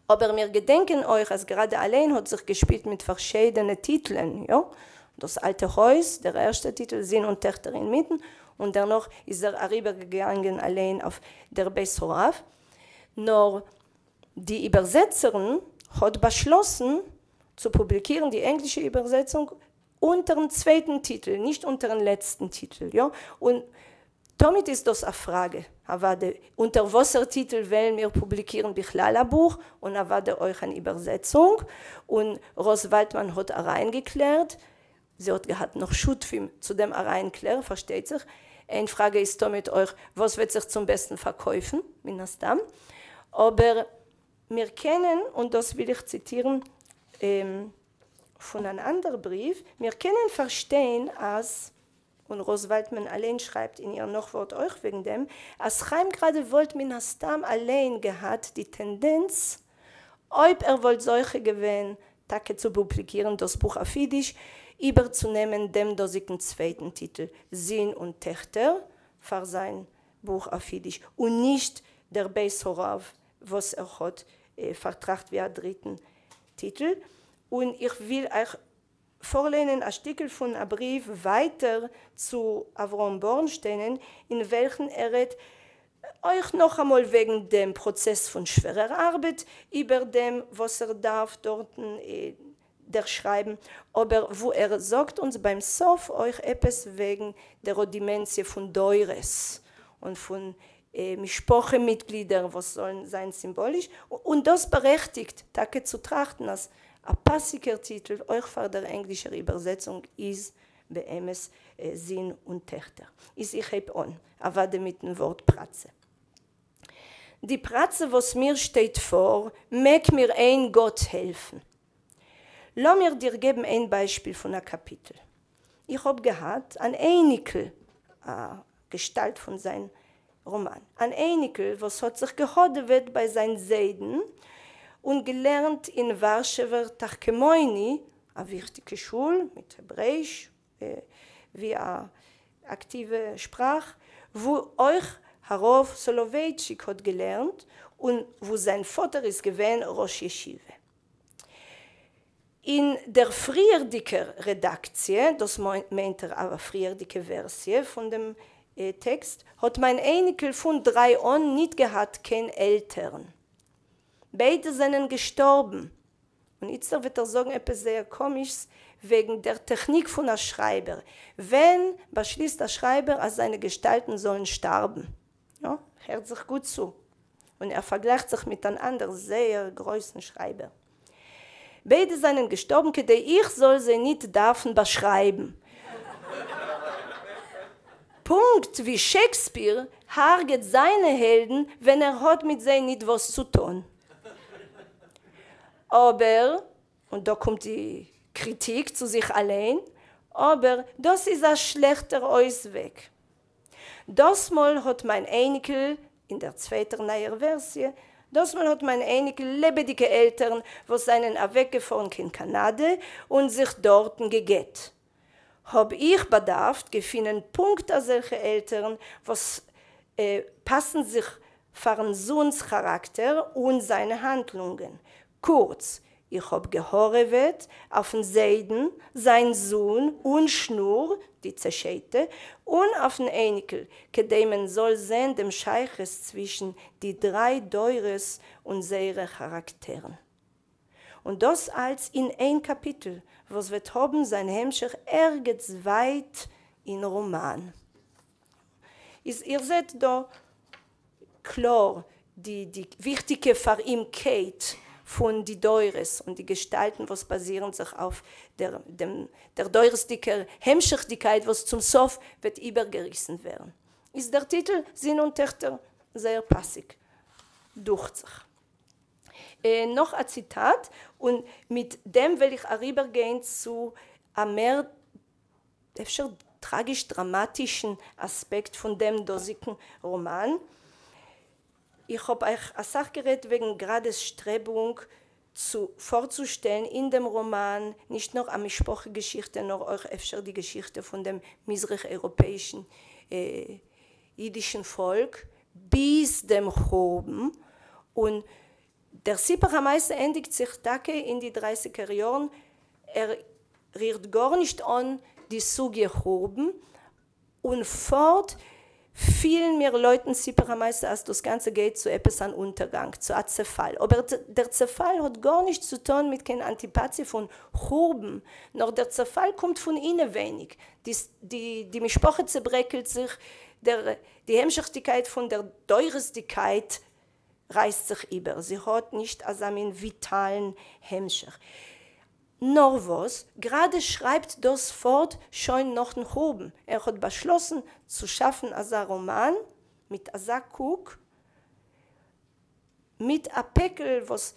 אבער מיר געדענקען אויך אז גראדע אליין האט זיך געשפילט מיט פארשידענע טיטלען, יא, דאס אלטע הויז, דער ערשטער טיטל, זין און טעכטער אינמיטן, און דערנאך איז ער אריבערגעגאנגען אליין אויף דער בית הרב. נאר די איבערזעצערין האט באשלאסן צו פובליקירן די ענגלישע איבערזעצונג אונטערן צווייטן טיטל, נישט אונטערן לעצטן טיטל, יא, און תמיד איז דאס א פראגע, אוודאי, אונטער וואסער טיטל וועלן מיר פובליקירן בכלל א בוך, און אוודאי אויך אן איבערזעצונג, און ראס וואלדמאן האט אריינגעקלערט, זי האט געהאט נאך שותפים צו דעם אריינקלער, פארשטייט זיך, איין פראגע איז תמיד אויך וואס וועט זיך צום בעסטן פארקויפן, מן הסתם, אבער מיר קענען, און דאס וויל איך ציטירן. פון אן אנדער בריוו, מיר קענען פארשטיין אז, און ראס וואלדמאן אליין שרייבט אין איר נאכווארט אויך וועגן דעם, אז חיים גראדע וואלט מן הסתם אליין געהאט די טענדענץ, אויב ער וואלט זוכה געווען טאקע צו פובליקירן דאס בוך אויף אידיש, איבערצונעמען דעם דאזיגן צווייטן טיטל זין און טעכטער פאר זיין בוך אויף אידיש, און נישט דער בית הרב וואס ער האט פארטראכט ווי א דריטן טיטל. און איך וויל אייך פארליינען א שטיקל פון א בריוו ווייטער צו אברהם בארנשטיינען אין וועלכן ער רעדט אויך נאכאמאל וועגן דעם פראצעס פון שווערער ארבעט איבער דעם וואס ער דארף דארטן דערשרייבן, אבער וואו ער זאגט אונז ביים סוף אויך עפעס וועגן דער דימענסיע פון דורות און פון משפחה מיטגלידער וואס זאלן זיין סימבאליש, און דאס בארעכטיגט טאקע צו טראכטן אז א פאסיגער טיטל אויך פאר דער ענגלישער איבערזעצונג איז באמת זין און טעכטער. איז איך הייב אן, אוודאי מיטן ווארט פראצע. די פראצע וואס מיר שטייט פאר, מעג מיר איין גאט העלפן. לאמיר דיר געבן איין ביישפיל פון א קאפיטל. איך האב געהאט אן אייניקל, א געשטאלט פון זיין ראמאן, אן אייניקל וואס האט זיך געהאדעוועט ביי זיין זיידן און געלערנט אין ווארשעווער תחכמוני, א וויכטיגע שול מיט העברעיש ווי א אקטיווע שפראך, וואו אויך הרב סאלאווייטשיק האט געלערנט און וואו זיין פאטער איז געווען ראש ישיבה. אין דער פריערדיגער רעדאקציע, דאס מיינט ער א פריערדיגע ווערסיע פון דעם טעקסט, האט מיין אייניקל פון דריי אן ניט געהאט קיין עלטערן. ביידע זענען געשטארבן. און איצטער וועט ער זאגן עפעס זייער קאמישס וועגן דער טעכניק פון א שרייבער. ווען באשליסט א שרייבער אז זיינע געשטאלטן זאלן שטארבן? יא, הערט זיך גוט צו. און ער פארגלייכט זיך מיט אן אנדער זייער גרויסן שרייבער. ביידע זענען געשטארבן כדי איך זאל זיי ניט דארפן באשרייבן. פונקט ווי שעקספיר הרג'עט זיינע העלדן ווען ער האט מיט זיי ניט וואס צו טאן. אבער, און דא קומט די קריטיק צו זיך אליין, אבער דאס איז א שלעכטער אויסוועג. דאס מאל האט מיין אייניקל, אין דער צווייטער נייער ווערסיע, דאס מאל האט מיין אייניקל לעבעדיגע עלטערן וואס זענען אוועקגעפארן קיין קאנאדע און זיך דארטן געגט. האב איך באדארפט געפינען פונקט אזעלכע עלטערן וואס פאסן זיך פארן זון'ס כאראקטער און זיינע האנדלונגען. קורץ, איך האב געהארעוועט אויפן זיידן, זיין זון און שנור, די צעשיידטע, און אויפן אייניקל, כדי מען זאל זען דעם שייכות צווישן די דריי דורות און זייערע כאראקטערן. און דאס אלץ אין איין קאפיטל, וואס וועט האבן זיין המשך ערגעץ ווייט אין ראמאן. איז איר זעט דא קלאר די די וויכטיגע פאר אים קייט פון די דורות און די געשטאלטן וואס באזירן זיך אויף דער דעם דער דורות'דיגער המשכ'דיגקייט וואס צום סוף וועט איבערגעריסן ווערן. איז דער טיטל זין און טעכטער זייער פאסיג, דוכט זיך. נאך א ציטאט, און מיט דעם וועל איך אריבערגיין צו א מער אפשר טראגיש-דראמאטישן אספעקט פון דעם דאזיגן ראמאן. איך האב אייך אסאך גערעדט וועגן גראדעס שטרעבונג צו פארצושטעלן אין דעם ראמאן נישט נאר א משפחה געשיכטע נאר אויך אפשר די געשיכטע פון דעם מזרח אייראפעאישן אידישן פאלק ביז דעם חורבן, און דער סיפור המעשה ענדיגט זיך טאקע אין די דרייסיגער יארן, ער רירט גארנישט אן די סוגיא חורבן, און פארט פילן מיר לויטן סיפור המעשה אז דאס גאנצע גייט צו עפעס אן אונטערגאנג, צו א צעפאל, אבער דער צעפאל האט גארנישט צו טון מיט קיין אנטיפאטיע פון חורבן, נאר דער צעפאל קומט פון אינעווייניג, די משפחה צעברעקלט זיך, די המשכ'דיגקייט פון דער דורות'דיגקייט רייסט זיך איבער, זי האט נישט אזא מין וויטאלן המשך. נאר וואס, גראדע שרייבט דאס פארט שוין נאכן חורבן, ער האט באשלאסן צו שאפן אזא ראמאן מיט אזא קוק, מיט א פעקל וואס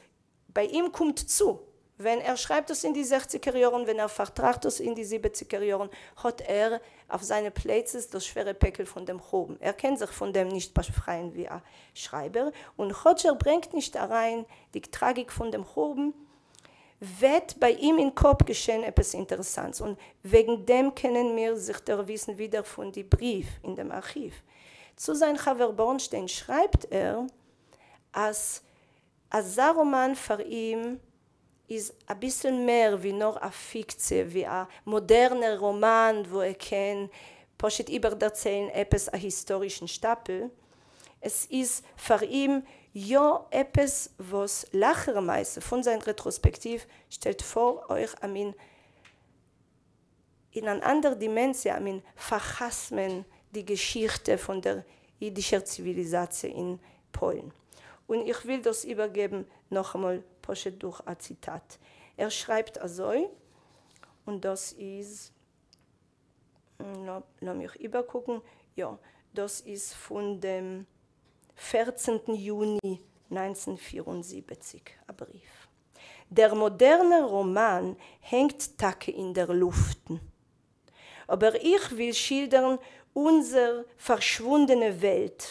ביי אים קומט צו. ווען ער שרייבט דאס אין די זעכציגער יארן, ווען ער פארטראכט דאס אין די זיבעציגער יארן, האט ער אויף זיינע פלייצעס דאס שווערע פעקל פון דעם חורבן. ער קען זיך פון דעם נישט באפרייען ווי א שרייבער, און כאטש ער ברענגט נישט אריין די טראגיק פון דעם חורבן, וועט ביי אים אין קאפ געשען עפעס אינטערעסאנטס, און וועגן דעם קענען מיר זיך דערוויסן ווידער פון די בריוו אין דעם ארכיוו. צו זיין חבר בארנשטיין שרייבט ער אז אזא ראמאן פאר אים איז אביסל מער ווי נאר א פיקציע, ווי א מאדערנער ראמאן וואו ער קען פשוט איבערדערציילן עפעס א היסטארישן שטאפל. עס איז פאר אים יא עפעס וואס לאחר מעשה פון זיין רעטראספעקטיוו שטעלט פאר אויך א מין אין אן אנדער דימענסיע, א מין פארחתמען די געשיכטע פון דער אידישער ציוויליזאציע אין פוילן. און איך וויל דאס איבערגעבן נאכאמאל פשוט דורך א ציטאט. ער שרייבט אזוי, און דאס איז, לאמיך איבערקוקן, יא, דאס איז פון דעם פערצנטן יוני 1974, א בריוו. דער מאדערנער ראמאן הענגט טאקע אין דער לופטן. אבער איך וויל שילדערן אונזער פארשוואונדענע וועלט.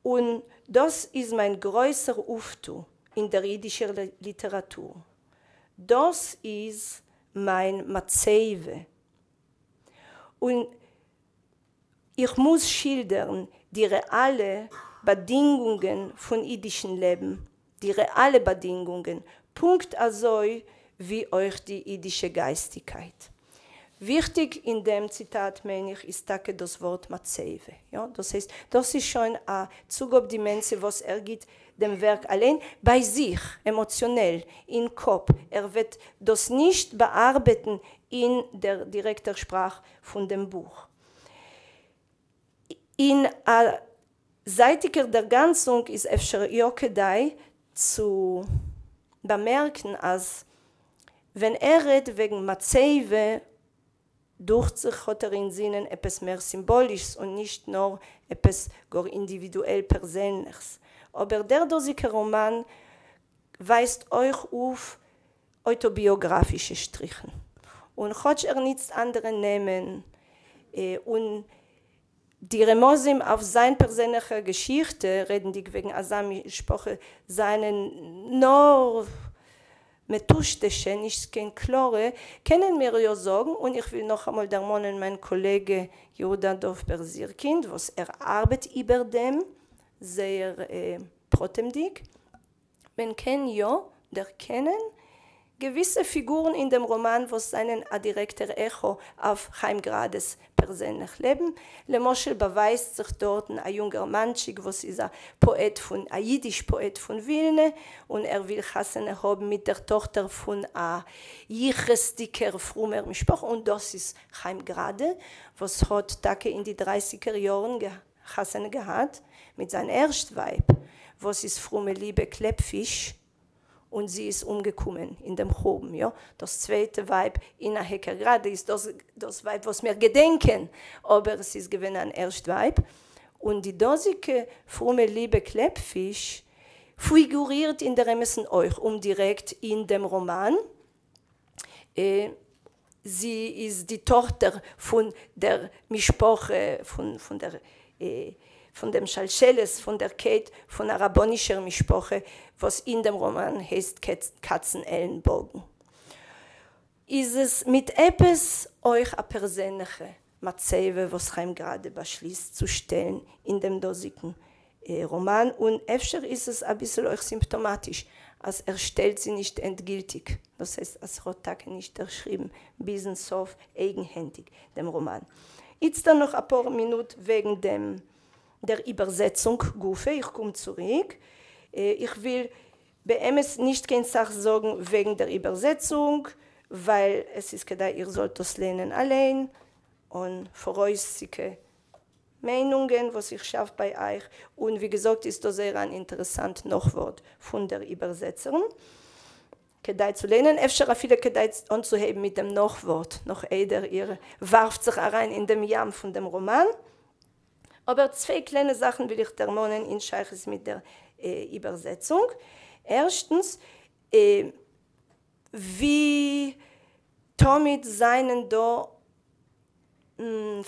און דאס איז מיין גרויסער אויפטו אין דער אידישער ליטעראטור. דאס איז מיין מצבה. און איך מוז שילדערן די רעאלע באדינגונגען פון אידישן לעבן, די רעאלע באדינגונגען, פונקט אזוי ווי אויך די אידישע גייסטיקייט. וויכטיג אין דעם ציטאט, מיין איך, איז טאקע דאס ווארט מצבה. יא, דאס הייסט, דאס איז שוין א צוגאב דימענסיע וואס ער גיט דעם ווערק אליין ביי זיך, עמאציאנעל, אין קאפ. ער וועט דאס נישט באארבעטן אין דער דירעקטער שפראך פון דעם בוך. אין א זייטיגער דערגאנצונג איז אפשר יא כדאי צו באמערקן אז ווען ער רעדט וועגן מצבה, דוכט זיך האט ער אינזינען עפעס מער סימבאלישס און נישט נאר עפעס גאר אינדיווידועל פערזענליכס. אבער דער דאזיגער ראמאן ווייזט אויך אויף אויטאביאגראפישע שטריכן. און כאטש ער ניצט אנדערע נעמען און די רמזים אויף זיין פערזענליכע געשיכטע, רעדנדיג וועגן אזא משפחה, זענען נאר מטושטשע, נישט קיין קלארע, קענען מיר יא זאגן, און איך וויל נאכאמאל דערמאנען מיין קאלעגע יהודה דוב בער זירקינד, וואס ער ארבעט איבער דעם זייער פרטימדיג, מען קען יא דערקענען געוויסע פיגורן אין דעם ראמאן וואס זענען א דירעקטער עכא אויף חיים גראדעס פערזענליך לעבן. למשל באווייזט זיך דארטן א יונגערמאנטשיק וואס איז א פאעט פון א אידיש פאעט פון ווילנע, און ער וויל חתונה האבן מיט דער טאכטער פון א יחוס'דיגער פרומער משפחה, און דאס איז חיים גראדע וואס האט טאקע אין די דרייסיגער יארן חתונה געהאט מיט זיין ערשט ווייב וואס איז פרומע ליבע קלעפפיש, און זי איז אומגעקומען אין דעם חורבן. יא, דאס צווייטע ווייב אינה העקער גראדע איז דאס דאס ווייב וואס מיר געדענקען, אבער עס איז געווען אן ערשט ווייב, און די דאזיגע פרומע ליבע קלעפפיש פיגורירט אין דער אמת'ן אויך אומדירעקט אין דעם ראמאן. זי איז די טאכטער פון דער משפחה פון פון דער פון דעם שלשלת פון דער קייט פון א רבנישער משפחה וואס אין דעם ראמאן הייסט קאצנעלנבאגן. איז עס מיט עפעס אויך א פערזענליכע מצבה וואס חיים גראדע באשליסט צו שטעלן אין דעם דאזיגן ראמאן, און אפשר איז עס אביסל אויך סימפטאמאטיש אז ער שטעלט זי נישט ענדגילטיג, דאס הייסט אז ער האט טאקע נישט דערשריבן ביזן סוף אייגנהענדיג דעם ראמאן. איצטער נאך אפאר מינוט וועגן דעם דער איבערזעצונג גופא, איך קום צוריק, איך וויל באמת נישט קיין סך זאגן וועגן דער איבערזעצונג, ווייל עס איז כדאי איר זאלט דאס ליינען אליין, אן פאראויסיגע מיינונגען וואס איך שאף ביי אייך, און ווי געזאגט איז דא זייער אן אינטערעסאנט נאכווארט פון דער איבערזעצערין, כדאי צו ליינען, אפשר אפילו כדאי אנצוהייבן מיט דעם נאכווארט נאך איידער איר ווארפט זיך אריין אין דעם ים פון דעם ראמאן. אבער צוויי קליינע זאכן וויל איך דערמאנען אין שייכות מיט דער איבערזעצונג. ערשטנס. ווי תמיד זיינען דא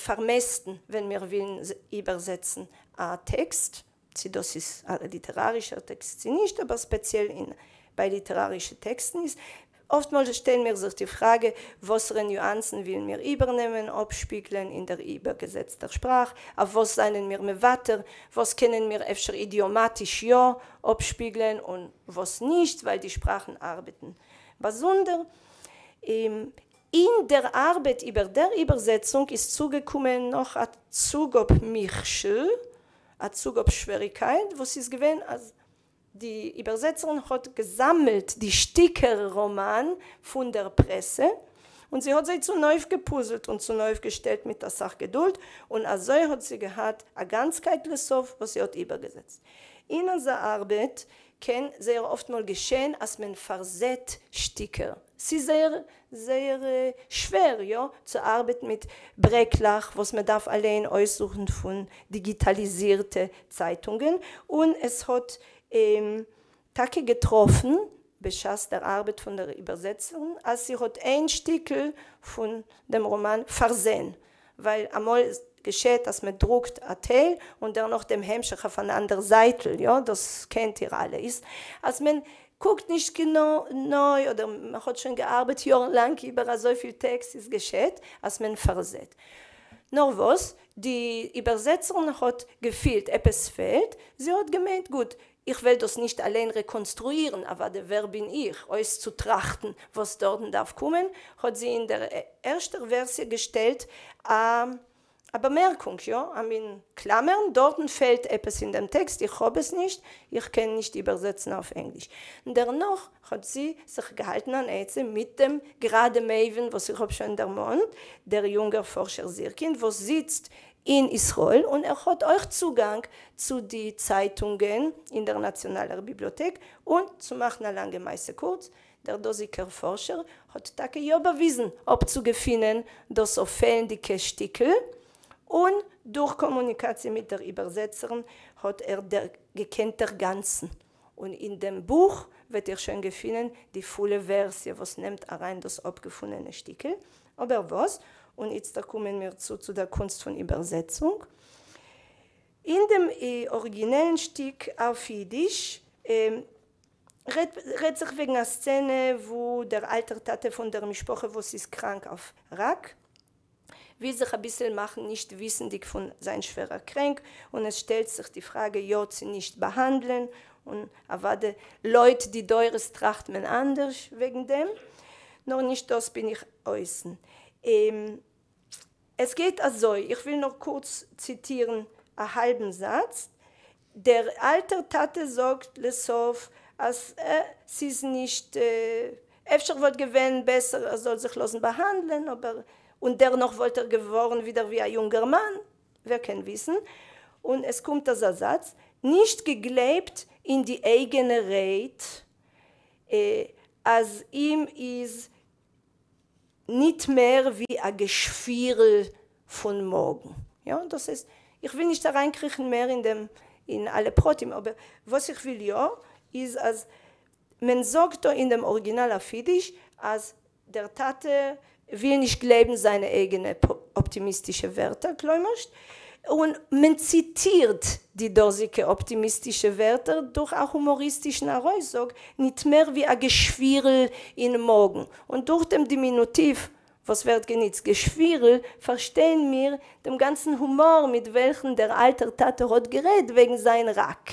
פארמעסטן ווען מיר ווילן איבערזעצן א טעקסט, צי דאס איז א ליטערארישער טעקסט צי נישט, אבער ספעציעל אין ביי ליטערארישע טעקסטן איז אפטמאל שטעלן מיר זיך די פראגע, וואסערע ניואנסן ווילן מיר איבערנעמען, אפשפיגלען אין דער איבערגעזעצטער שפראך, אויף וואס זיינען מיר מוותר, וואס קענען מיר אפשר אידיאמאטיש יא אפשפיגלען און וואס נישט, ווייל די שפראכן ארבעטן באזונדער. אין דער ארבעט איבער דער איבערזעצונג איז צוגעקומען נאך א צוגאב מכשול, א צוגאב שוועריקייט, וואס איז געווען אז די איבערזעצערין האט געזאמלט די שטיקער ראמאן פון דער פרעסע, און זי האט זיי צונויפגעפוזלט און צונויפגעשטעלט מיט אסאך געדולד, און אזוי האט זי געהאט א גאנצקייט לסוף וואס זי האט איבערגעזעצט. אין אזא ארבעט קען זייער אפטמאל געשען אז מען פארזעט שטיקער. ס'איז זייער זייער שווער יא צו ארבעטן מיט ברעקלעך וואס מען דארף אליין אויסזוכן פון דיגיטאליזירטע צייטונגען, און עס האט טאקע געטראפן בשעת דער ארבעט פון דער איבערזעצערין אז זי האט איין שטיקל פון דעם ראמאן פארזען, ווייל אמאל געשעט אז מען דרוקט א טייל און דערנאך דעם המשך אויף אן אנדער זייטל, יא דאס קענט איר אלע, איז אז מען קוקט נישט גענוי אדער מען האט שוין געארבעט יארן לאנג איבער אזויפיל טעקסט איז געשעט אז מען פארזעט. נאר וואס, די איבערזעצערין האט געפילט עפעס פעלט, זי האט געמיינט גוט איך וועל דאס נישט אליין רעקאנסטרואירן, אוודאי ווער בין איך אויסצוטראכטן וואס דארטן דארף קומען, האט זי אין דער ערשטער ווערסיע געשטעלט א א באמערקונג, יא, א מין קלאמערן, דארטן פעלט עפעס אין דעם טעקסט, איך האב עס נישט, איך קען נישט איבערזעצן אויף ענגליש. און דערנאך האט זי זיך געהאלטן אן עצה מיט דעם גראדע מבין וואס איך האב שוין דערמאנט, דער יונגער פארשער סירקין וואס זיצט אין ישראל און ער האט אויך צוגאנג צו די צייטונגען אין דער נאציאנאלער ביבליאטעק, און צו מאכן א לאנגע מעשה קורץ, דער דאזיקער פארשער האט טאקע יא באוויזן אפצוגעפינען דאס פעלנדיקע שטיקל, און דורך קאמוניקאציע מיט דער איבערזעצערין האט ער געקענט דערגאנצן, און אין דעם בוך וועט איר שוין געפינען די פולע ווערסיע וואס נעמט אריין דאס אפגעפונענע שטיקל. אבער וואס? און איצטער קומען מיר צו צו דער קונסט פון איבערזעצונג. אין דעם אריגינעלן שטיק אויף אידיש רעדט זיך וועגן א סצענע וואו דער אלטער טאטע פון דער משפחה וואס איז קראנק אויף ראק וויל זיך אביסל מאכן נישט וויסנדיג פון זיין שווערער קרענק, און עס שטעלט זיך די פראגע יא צי נישט באהאנדלען, און אוודאי לויט די דורות טראכט מען אנדערש וועגן דעם, נאר נישט דאס בין איך אויסן. עס גייט אזוי, איך וויל נאר קורץ ציטירן א האלבן זאץ, דער אלטער טאטע זאגט לסוף אז ס'איז נישט, אפשר וואלט געווען בעסער ער זאל זיך לאזן באהאנדלען, אבער און דערנאך וואלט ער געווארן ווידער ווי א יונגערמאן, ווער קען וויסן, און עס קומט אזא זאץ, נישט געגלייבט אין די אייגענע רייד אז אים איז ניט מער ווי א געשווירל פון מאגן. יא, דאס איז, איך וויל נישט אריינקריכן מער אין דעם אין אלע פרטים, אבער וואס איך וויל יא איז אז מען זאגט דא אין דעם אריגינאל אויף אידיש אז דער טאטע וויל נישט גלייבן זיינע אייגענע אפטימיסטישע ווערטער כלומרשט, און מען ציטירט די דאזיגע אפטימיסטישע ווערטער דורך א הומאריסטישן ארויסזאג, ניט מער ווי א געשווירל אין מאגן, און דורך דעם דימינוטיוו וואס ווערט געניצט געשווירל, פארשטייען מיר דעם גאנצן הומאר מיט וועלכן דער אלטער טאטע האט גערעדט וועגן זיין ראק.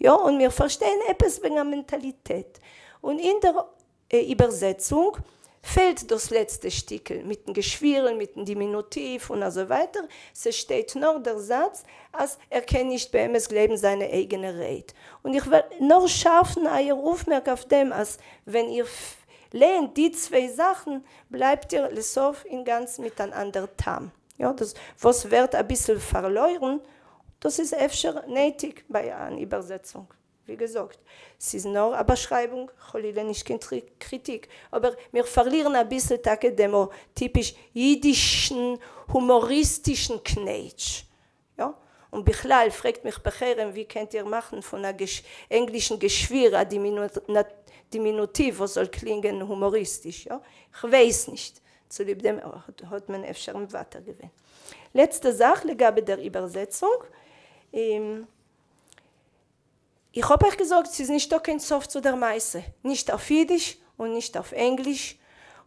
יא, און מיר פארשטייען עפעס וועגן א מענטאליטעט. און אין דער איבערזעצונג פעלט דאס לעצטע שטיקל מיטן געשווירל, מיטן דימינוטיוו און אזוי ווייטער, ס'שטייט נאר דער זאץ אז ער קען נישט באמת גלייבן זיינע אייגענע רייד. און איך וועל נאר שארפן אייער אויפמערק אויף דעם אז ווען איר לייענט די צוויי זאכן בלייבט איר לסוף אינגאנצן מיט אן אנדער טעם. יא, דאס וואס ווערט אביסל פארלוירן, דאס איז אפשר נעטיג ביי אן איבערזעצונג. ווי געזאגט, ס'איז נאר א באשרייבונג, חלילה נישט קיין קריטיק, אבער מיר פארלירן אביסל טאקע דעם טיפיש אידישן הומאריסטישן קנייטש. יא, און בכלל פרעגט מיך בחרם ווי קענט איר מאכן פון א ענגלישן געשוויר א דימינוטיוו וואס זאל קלינגען הומאריסטיש, יא? כ'ווייס נישט. צוליב דעם האט מען אפשר מוותר געווען. לעצטע זאך לגבי דער איבערזעצונג. איך האב אייך געזאגט ס'איז נישטא קיין סוף צו דער מעשה, נישט אויף אידיש און נישט אויף ענגליש,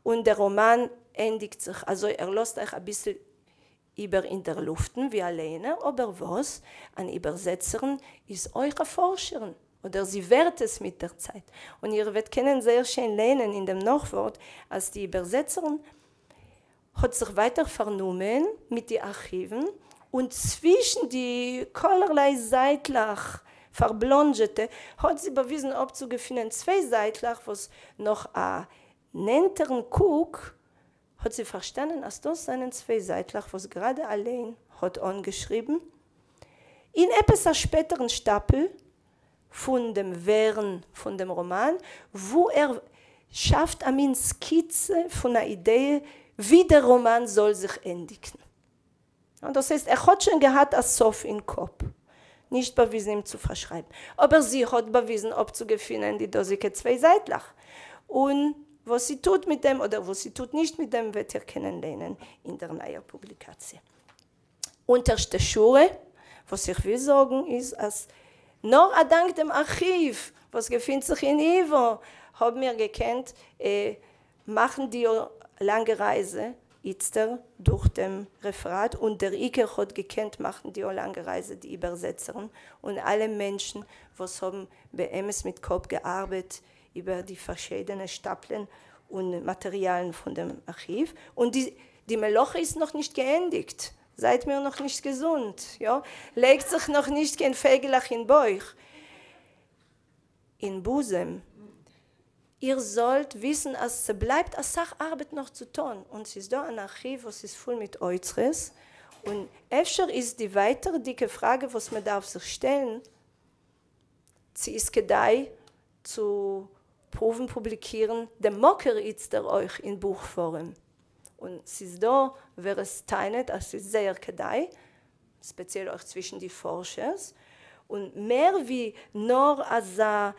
און דער ראמאן ענדיגט זיך אזוי, ער לאזט אייך אביסל איבער אין דער לופטן ווי א לייענער, אבער וואס? אן איבערזעצערין איז אויך א פארשערין, אדער זי ווערט עס מיט דער צייט, און איר וועט קענען זייער שיין לייענען אין דעם נאכווארט אז די איבערזעצערין האט זיך ווייטער פארנומען מיט די ארכיוון, און צווישן די כלערליי זייטלעך פארבלאנדזשעטע האט זי באוויזן אפצוגעפינען צוויי זייטלעך וואס נאך א נענטערן קוק האט זי פארשטאנען אז דאס זענען צוויי זייטלעך וואס גראדע אליין האט אנגעשריבן אין עפעס א שפעטערן שטאפל פון דעם ווערן פון דעם ראמאן, וואו ער שאפט א מין סקיצע פון א אידעע ווי דער ראמאן זאל זיך ענדיגן. דאס הייסט ער האט שוין געהאט א סוף אין קאפ, נישט באוויזן אים צו פארשרייבן, אבער זי האט באוויזן אפצוגעפינען די דאזיגע צוויי זייטלעך, און וואס זי טוט מיט דעם אדער וואס זי טוט נישט מיט דעם וועט איר קענען ליינען אין דער נייער פובליקאציע. אונטערשטע שורה, וואס איך וויל זאגן איז אז נאר אדאנק דעם ארכיוו וואס געפינט זיך אין ייווא האבן מיר געקענט מאכן די לאנגע רייזע איצטער דורך דעם רעפעראט, און דער עיקר האט געקענט מאכן די לאנגע רייזע די איבערזעצערין און אלע מענטשן וואס האבן באמת מיט קאפ געארבעט איבער די פארשידענע שטאפלען און מאטעריאלן פון דעם ארכיוו, און די די מלאכה איז נאך נישט געענדיגט, זייט מיר נאך נישט געזונט, יא, לייגט זיך נאך נישט קיין פייגעלעך אין בויך, אין בוזעם, איר זאלט וויסן אז ס'בלייבט אסאך ארבעט נאך צו טון, און ס'איז דא אן ארכיוו וואס איז פול מיט אוצרות, און אפשר איז די ווייטערדיגע פראגע וואס מ'דארף זיך שטעלן, צו איז כדאי צו פרואוון פובליקירן דעם מקור איצטער אויך אין בוך פארעם, און ס'איז דא ווער עס טענה'ט אז ס'איז זייער כדאי, ספעציעל אויך צווישן די פארשערס, און מער ווי נאר אזא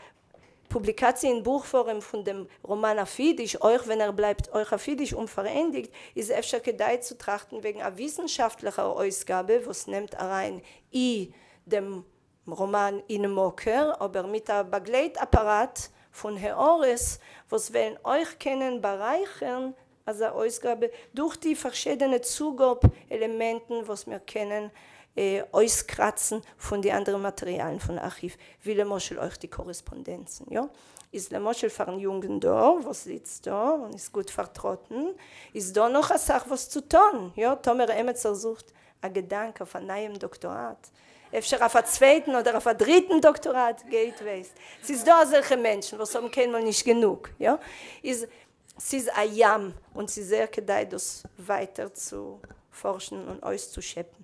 פובליקאציע אין בוך פארעם פון דעם ראמאן אויף אידיש, אויך ווען ער בלייבט אויך אויף אידיש אומפארענדיגט, איז אפשר כדאי צו טראכטן וועגן א וויסנשאפטליכער אויסגאבע וואס נעמט אריין אי דעם ראמאן אין מקור, אבער מיט א באגלייט אפאראט פון הערות וואס וועלן אויך קענען בארייכערן אזא אויסגאבע דורך די פארשידענע צוגאב עלעמענטן וואס מיר קענען אויסקראצן פון די אנדערע מאטעריאלן פון ארכיוו, ווי למשל אויך די קארעספאנדענצן. יא, איז למשל פארן יונגן דור וואס זיצט דא און איז גוט פארטראטן, איז דא נאך אסאך וואס צו טון, יא, טאמער עמעצער זוכט א געדאנק אויף א נייעם דאקטאראט, אפשר אויף א צווייטן אדער אויף א דריטן דאקטאראט, גייט ווייסט. ס'איז דא אזעלכע מענטשן וואס האבן קיינמאל נישט גענוג, יא. איז ס'איז א ים און ס'איז זייער כדאי דאס ווייטער צו פארשן און אויסצושעפן.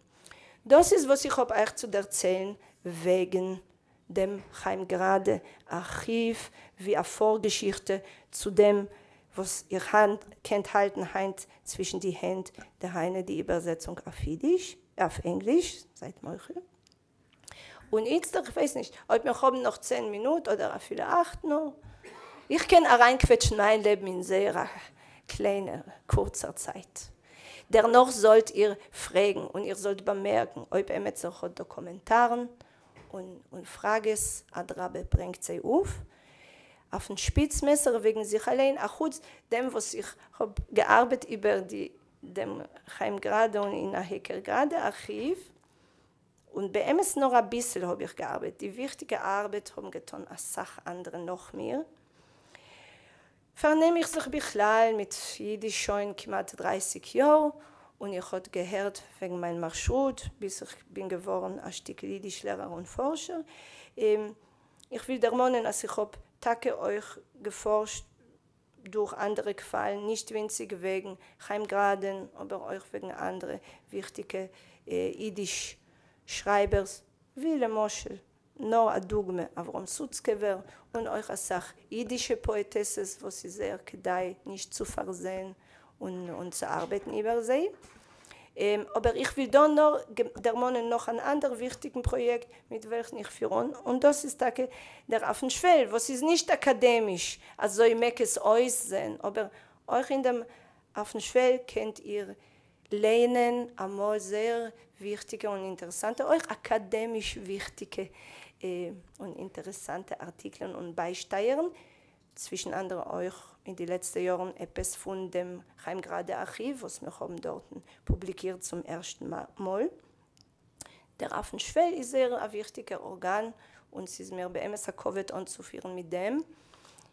דאס איז וואס איך האב אייך צו דערציילן וועגן דעם חיים גראדע ארכיוו ווי א פארגעשיכטע צו דעם וואס איר קענט האלטן היינט צווישן די הענט, דהיינו די איבערזעצונג אויף אידיש, אויף ענגליש, זייט מוחל. און איצטער, איך ווייס נישט אויב מיר האבן נאך צען מינוט אדער אפילו אכט נאר, איך קען אריינקוועטשן מיין לעבן אין זייער א קליינער קורצער צייט. דערנאך זאלט איר פרעגן און איר זאלט באמערקן אויב עמעצער האט דא קאמענטארן און פראגעס, אדרבה ברענגט זיי אויף אויפן שפיץ מעסער וועגן זיך אליין, אחוץ דעם וואס איך האב געארבעט איבער די דעם חיים גראדע און אינה הייקער גראדע ארכיוו, און באמת נאר אביסל האב איך געארבעט, די וויכטיגע ארבעט האבן געטון אסאך אנדערע נאך מיר. פארנעם איך זיך בכלל מיט אידיש שוין כמעט דרייסיג יאר, און איך האט געהערט וועגן מיין מארשרוט ביז איך בין געווארן א שטיקל אידיש לערער און פארשער. איך וויל דערמאנען אז איך האב טאקע אויך געפארשט דורך אנדערע קוואלן, נישט ווינציג וועגן חיים גראדען, אבער אויך וועגן אנדערע וויכטיגע אידיש שרייבערס, ווי למשל נאר א דוגמא, אברהם סוצקעווער, און אויך אסאך אידישע פאעטעסעס וואס איז זייער כדאי נישט צו פארזעהן און צו ארבעטן איבער זיי. אבער איך וויל דא נאר דערמאנען נאך אן אנדער וויכטיגן פראיעקט מיט וועלכן איך פיר אן, און דאס איז טאקע דער אויפן שוועל, וואס איז נישט אקאדעמיש, אזוי מעג עס אויסזען, אבער אויך אין דעם אויפן שוועל קענט איר לייענען אמאל זייער וויכטיגע און אינטערעסאנטע, אויך אקאדעמיש וויכטיגע און אינטערעסאנטע ארטיקלען און ביישטייערן, צווישן אנדערע אויך אין די לעצטע יארן עפעס פון דעם חיים גראדע ארכיוו וואס מיר האבן דארטן פובליקירט צום ערשטן מאל. דער אויפן שוועל איז זייער א וויכטיגער ארגאן און ס'איז מיר באמת א כבוד אנצופירן מיט דעם.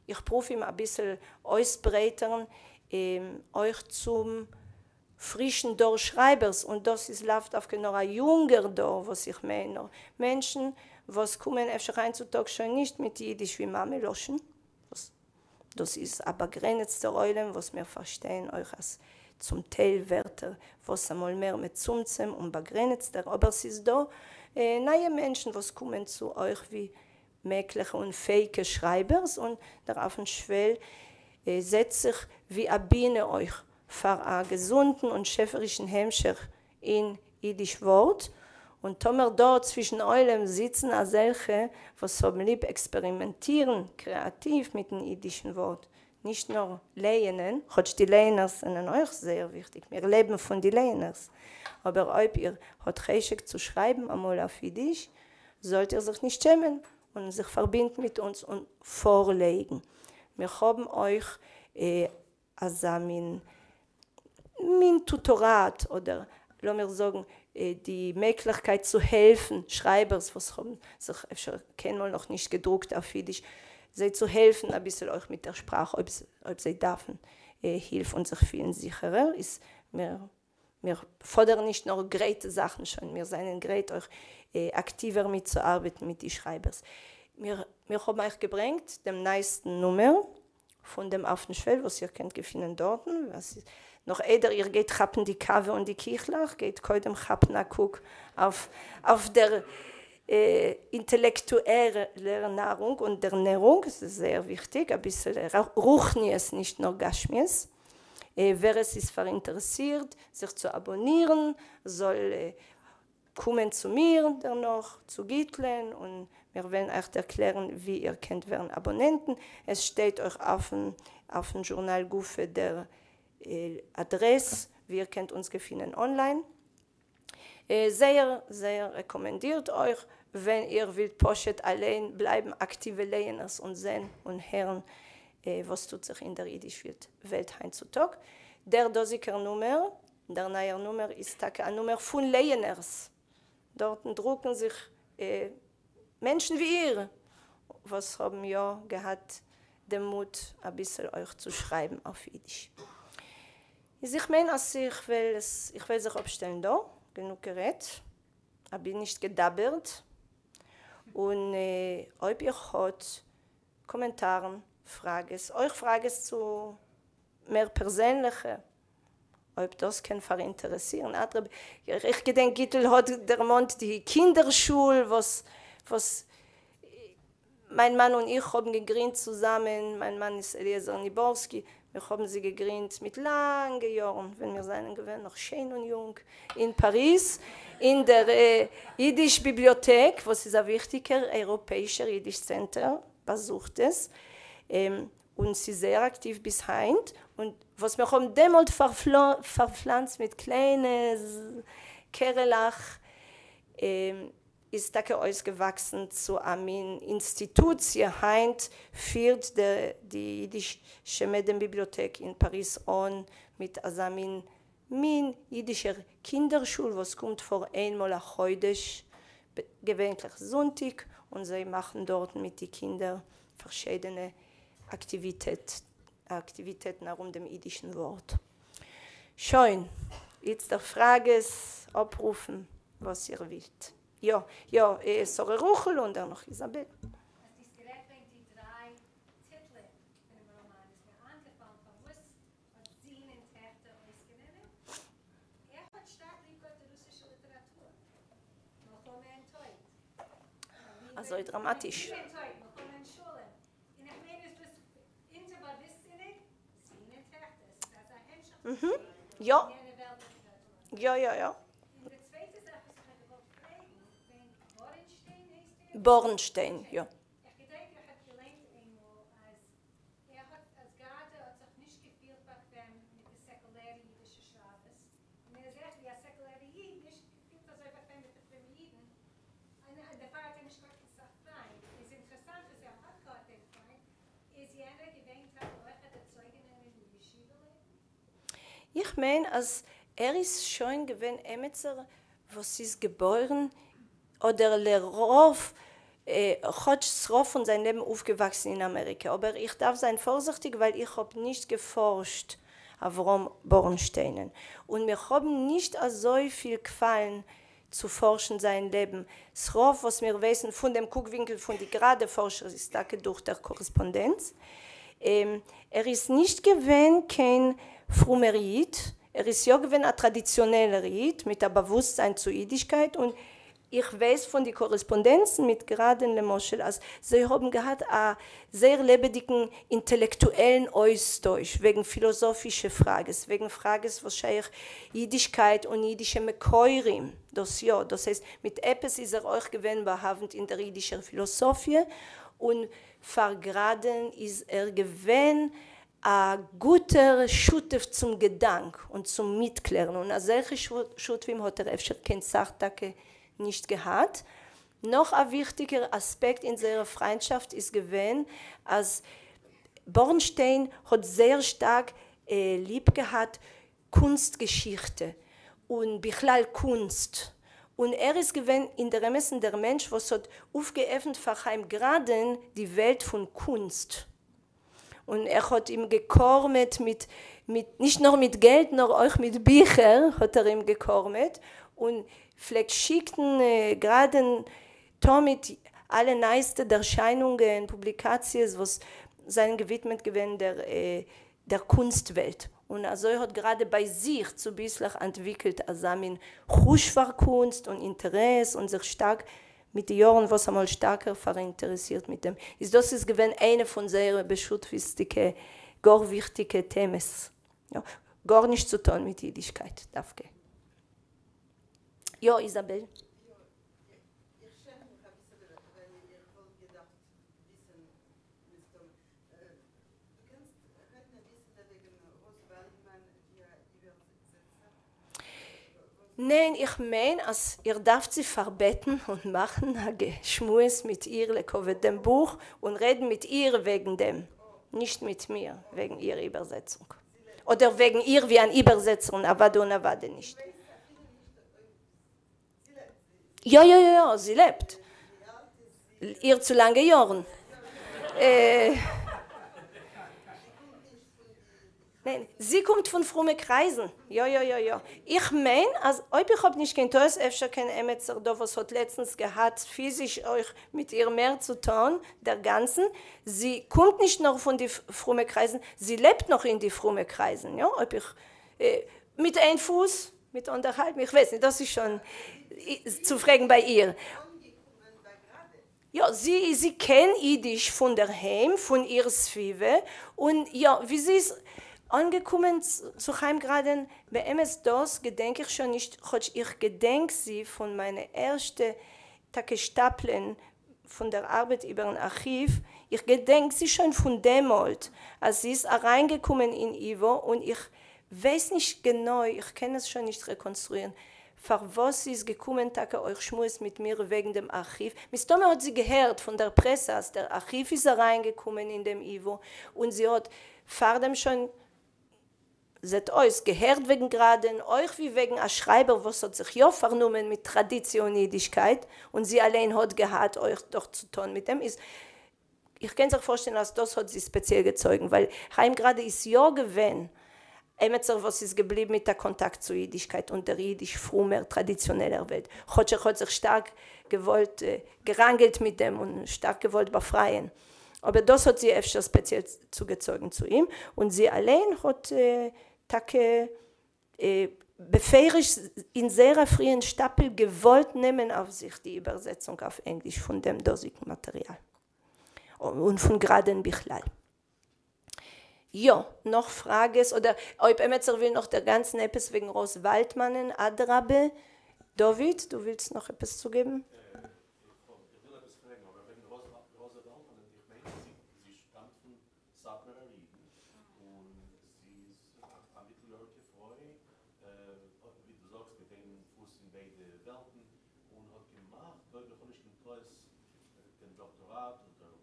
איך פרואוו אים אביסל אויסברייטערן אויך צום פרישן דור שרייבערס, און דאס איז לאו דווקא נאר א יונגער דור וואס איך מיין, נאר מענטשן וואס קומען אפשר היינט צו טאג שוין נישט מיט אידיש ווי מאמע לשון, וואס דאס איז א באגרעניצטער עולם, וואס מיר פארשטייען אויך אז צום טייל ווערט ער וואס אמאל מער מצומצם און באגרעניצטער, אבער ס'איז דא נייע מענטשן וואס קומען צו אויך ווי מעגליכע און פעאיגע שרייבערס, און דער אויפן שוועל זעצט זיך ווי א בינע אויך פאר א געזונטן און שעפערישן המשך אין אידיש ווארט, און טאמער דא צווישן עולם זיצן אזעלכע וואס האבן ליב עקספערימענטירן קרעאטיוו מיטן אידישן ווארט, נישט נאר לייענען, כאטש די לייענערס זענען אויך זייער וויכטיג, מיר לעבן פון די לייענערס, אבער אויב איר האט חשק צו שרייבן אמאל אויף אידיש, זאלט איר זיך נישט שעמען און זיך פארבינדן מיט אונז און פארלייגן. מיר האבן אויך אזא מין מין טוטאראט אדער לאמיר זאגן די מעגליכקייט צו העלפן שרייבערס וואס האבן זיך אפשר קיינמאל נאך נישט געדרוקט אויף אידיש, זיי צו העלפן אביסל אויך מיט דער שפראך אויב זיי דארפן הילף און זיך פילן זיכערער איז מיר מיר פאדערן נישט נאר גרייטע זאכן שוין, מיר זענען גרייט אויך אקטיווער מיטצוארבעטן מיט די שרייבערס. מיר מיר האבן אייך געברענגט דעם נייעסטן נומער פון דעם אויפן שוועל וואס איר קענט געפינען דארטן, נאך איידער איר גייט כאפן די קאווע און די קיכלעך, גייט קודם כאפן א קוק אויף אויף דער אינטעלעקטועלער נארונג און דערנערונג, עס איז זייער וויכטיג, אביסל רוחניות נישט נאר גשמיות. ווער עס איז פאראינטערעסירט זיך צו אבאנירן זאל קומען צו מיר דערנאך צו גיטלען און מיר וועלן אייך ערקלערן ווי איר קענט ווערן אבאנענטן, עס שטייט אויך אויפן זשורנאל גופא דער אדרעס ווי איר קענט אונז געפינען אנליין. זייער זייער רעקאמענדירט אויך ווען איר ווילט פשוט אליין בלייבן אקטיווע לייענערס און זען און הערן וואס טוט זיך אין דער אידיש וועלט היינט צו טאג. דער דאזיגער נומער, דער נייער נומער איז טאקע א נומער פון לייענערס, דארטן דרוקן זיך מענטשן ווי איר וואס האבן יא געהאט דעם מוט אביסל אויך צו שרייבן אויף אידיש. איז איך מיין אז איך וועל עס איך וועל זיך אפשטעלן דא, גענוג גערעדט, אבי נישט געדאבערט, און אויב איר האט קאמענטארן, פראגעס, אויך פראגעס צו מער פערזענליכע, אויב דאס קען פאראינטערעסירן, אדרבה, איך געדענק גיטל האט דערמאנט די קינדער שול וואס וואס מיין מאן און איך האבן געגרינדט צוזאמען, מיין מאן איז אליעזר ניבארסקי, מיר האבן זי געגרינדט מיט לאנגע יארן ווען מיר זענען געווען נאך שיין און יונג אין פאריז, אין דער אידיש ביבליאטעק וואס איז א וויכטיגער אייראפעאישער אידיש צענטער, באזוכט עס, און ס'איז זייער אקטיוו ביז היינט, און וואס מיר האבן דעמאלט פארפלאנצט מיט קליינע קערעלעך איז טאקע אויסגעוואקסן צו א מין אינסטיטוציע, היינט פירט די אידישע מעדעם-ביבליאטעק אין פאריז אן מיט אזא מין מין אידישער קינדער שול וואס קומט פאר איינמאל א חודש, געווענטליך זונטאג, און זיי מאכן דארטן מיט די קינדער פארשידענע אקטיוויטעטן ארום דעם אידישן ווארט. שוין, איצטער פראגעס, אפרופן, וואס איר ווילט. יא, יא, שרה רחל און דערנאך איזאבעל. אז דו האסט גערעדט וועגן די דריי טיטלען פונעם ראמאן איז מיר איינגעפאלן פארוואס האט זין און טעכטער אויסגענומען. ער האט שטארק ליב געהאט די רוסישע ליטעראטור. מלחמה און טויט. אזוי דראמאטיש. ליבע און טויט, מלחמה און שלום. און איך מיין איז דאס אונטערבאוויסטזיניג, זין און טעכטער. עס איז אזא המשך צו יא. יענע וועלט ליטעראטור. יא יא יא. און די צווייטע זאך וואס איך האב געוואלט פרעגן, וועגן בארענשטיין הייסט ער? בארנשטיין, יא. איך געדענק איך האב געליינט איינמאל אז ער האט אז גראדע האט זיך נישט געפילט באקוועם מיט די סעקולערע אידישע שרייבערס, און ער איז אויך ווי א סעקולערע איד נישט געפילט אזוי באקוועם מיט די פרומע אידן, און דערפאר האט ער נישט געהאט קיין סך פריינד. איז אינטערעסאנט וואס ער האט געהאט דעם פריינד, איז יענער געווען טאקע אויך א דערצויגענער אין ישיבה לעבן? איך מיין אז ער איז שוין געווען עמיצער וואס איז געבוירן אדער לרוב כאטש ס'רוב פון זיין לעבן אויפגעוואקסן אין אמעריקע, אבער איך דארף זיין פארזיכטיג ווייל איך האב נישט געפארשט אברהם בארנשטיינען און מיר האבן נישט אזויפיל קוואלן צו פארשן זיין לעבן, ס'רוב וואס מיר ווייסן פון דעם קוקווינקל פון די גראדע פארשערס איז טאקע דורך דער קארעספאנדענץ. ער איז נישט געווען קיין פרומער איד, ער איז יא געווען א טראדיציאנעלער איד מיט א באוואוסטזיין צו אידישקייט, און איך ווייס פון די קארעספאנדענצן מיט גראדען למשל אז זיי האבן געהאט א זייער לעבעדיגן אינטעלעקטועלן אויסטויש וועגן פילאזאפישע פראגעס, וועגן פראגעס וואס שייך אידישקייט און אידישע מקורים, דאס יא, דאס הייסט מיט עפעס איז ער אויך געווען באהאוונט אין דער אידישער פילאסאפיע, און פאר גראדען איז ער געווען א גוטער שותף צום געדאנק און צום מיטקלערן, און אזעלכע שותפים האט ער אפשר קיין סך טאקע נישט געהאט. נאך א וויכטיגער אספעקט אין זייער פריינטשאפט איז געווען אז בארנשטיין האט זייער שטארק ליב געהאט קונסט געשיכטע און בכלל קונסט, און ער איז געווען אין דער אמת'ן דער מענטש וואס האט אויפגעעפנט פאר חיים גראדען די וועלט פון קונסט. און ער האט אים געקארמעט מיט מיט נישט נאר מיט געלט נאר אויך מיט ביכער האט ער אים געקארמעט, און פלעגט שיקן גראדען תמיד אלע נייעסטע ערשיינונגען פובליקאציעס וואס זענען געווידמעט געווען דער דער קונסט וועלט, און אזוי האט גראדע ביי זיך צוביסלעך אנטוויקלט אזא מין חוש פאר קונסט און אינטערעס און זיך שטארק מיט די יארן וואס אמאל שטארקער פאראינטערעסירט מיט דעם, איז דאס איז געווען איינע פון זייערע בשותפות'דיגע גאר וויכטיגע טעמעס. יא, גארנישט צו טון מיט אידישקייט דווקא. יא, איזאבעל. יא, איך שעם מיך אביסעלע ווייל איך וואלט געדארפט וויסן מסתמא. דו קענסט רעדן אביסעלע וועגן רות וואלדמאן ווי א איבערזעצער? ניין, איך מיין אז איר דארפט זי פארבעטן און מאכן א שמועס מיט איר לכבוד דעם בוך און רעדן מיט איר וועגן דעם, נישט מיט מיר וועגן איר איבערזעצונג, אדער וועגן איר ווי אן איבערזעצערין, אוודאי און אוודאי נישט. יא יא יא, זי לעבט. איר צו לאנגע יארן. ניין, זי קומט פון פרומע קרייזן. יא יא יא יא. איך מיין אז אויב איך האב נישט קיין טעות, אפשר קען עמעצער דא וואס האט לעצטנס געהאט פיזיש אויך מיט איר מער צו טון דערגאנצן, זי קומט נישט נאר פון די פרומע קרייזן, זי לעבט נאך אין די פרומע קרייזן, יא, אויב איך, מיט איין פוס, מיט אנדערהאלבן, איך ווייס נישט, דאס איז שוין צו פרעגן ביי איר. יא, זי זי קען אידיש פון דער היים, פון איר סביבה, און יא, ווי זי איז אנגעקומען צו חיים גראדען, באמת דאס געדענק איך שוין נישט, כאטש איך געדענק זי פון מיינע ערשטע טאקע שטאפלען פון דער ארבעט איבערן ארכיוו, איך געדענק זי שוין פון דעמאלט אז זי איז אריינגעקומען אין ייוואו, און איך ווייס נישט גענוי, איך קען עס שוין נישט רעקאנסטרואירן, פארוואס זי איז געקומען טאקע אויך שמועסן מיט מיר וועגן דעם ארכיוו, מסתמא האט זי געהערט פון דער פרעסע אז דער ארכיוו איז אריינגעקומען אין דעם ייוואו, און זי האט פארדעם שוין, זעט אויס, געהערט וועגן גראדען, אויך ווי וועגן א שרייבער וואס האט זיך יא פארנומען מיט טראדיציע און אידישקייט, און זי אליין האט געהאט אויך דאך צו טון מיט דעם, איז איך קען זיך פארשטעלן אז דאס האט זי ספעציעל געצויגן ווייל חיים גראדע איז יא געווען עמעצער וואס איז געבליבן מיט א קאנטאקט צו אידישקייט און דער אידיש פרומער טראדיציאנעלער וועלט, כאטש ער האט זיך שטארק געוואלט געראנגעלט מיט דעם און שטארק געוואלט באפרייען, אבער דאס האט זי אפשר ספעציעל צוגעצויגן צו אים, און זי אליין האט טאקע בפירוש אין זייער א פריען שטאפל געוואלט נעמען אויף זיך די איבערזעצונג אויף ענגליש פון דעם דאזיגן מאטעריאל און פון גראדען בכלל. יא, נאך פראגעס אדער אויב עמעצער וויל נאך דערגאנצן עפעס וועגן רות וואלדמאנען, אדרבה. דוד, דו ווילסט נאך עפעס צוגעבן? איך וויל עפעס פרעגן אבער וועגן ראזע וואלדמאנען, איך מיין זי שטאמט פון סאטמארער אידן און זי איז א מיטליאריגע פרוי ווי דו זאגסט מיט איין פוס אין ביידע וועלטן און האט געמאכט אויב איך האב נישט קיין טעות דעם דאקטאראט אדער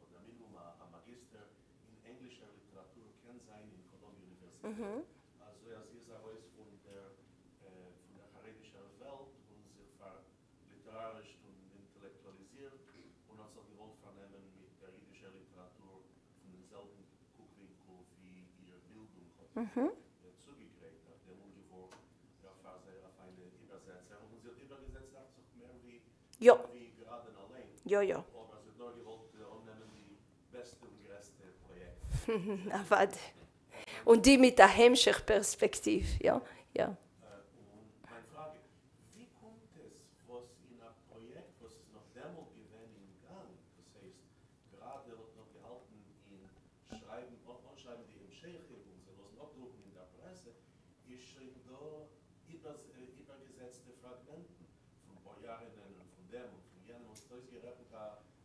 אדער מינימום א מאגיסטער אין ענגלישער ליטעראטור קען זיין אין קאלאמביע אוניווערסיטעט אזוי אז זי איז ארויס פון דער פון דער חרדישער וועלט און זיך פארליטערארישט און אינטעלעקטואליזירט און האט זיך געוואלט פארנעמען מיט דער אידישער ליטעראטור פון דעם זעלבן קוקווינקל ווי איר בילדונג האט צוגעגרייט אויף דעם און געווארן דערפאר זייער א פיינע איבערזעצערין און זי האט איבערגעזעצט דאכט זיך מער ווי ווי גראדען אליין אבער זי האט נאר געוואלט אננעמען די בעסטע און גרעסטע פראיעקטן. אוודאי. און די מיט א המשך פערספעקטיוו, יא יא. און מיין פראגע, ווי קומט עס וואס אין א פראיעקט וואס איז נאך דעמאלט געווען אין גאנג, דאס הייסט גראדע האט נאך געהאלטן אין שרייבן אנשרייבן די המשכים און זיי לאזן אפדרוקן אין דער פרעסע, איז שוין דא איבערגעזעצטע פראגמענטן פון באיארינען און פון דעם און פון יענעם און ס'האט אויסגערעכנט א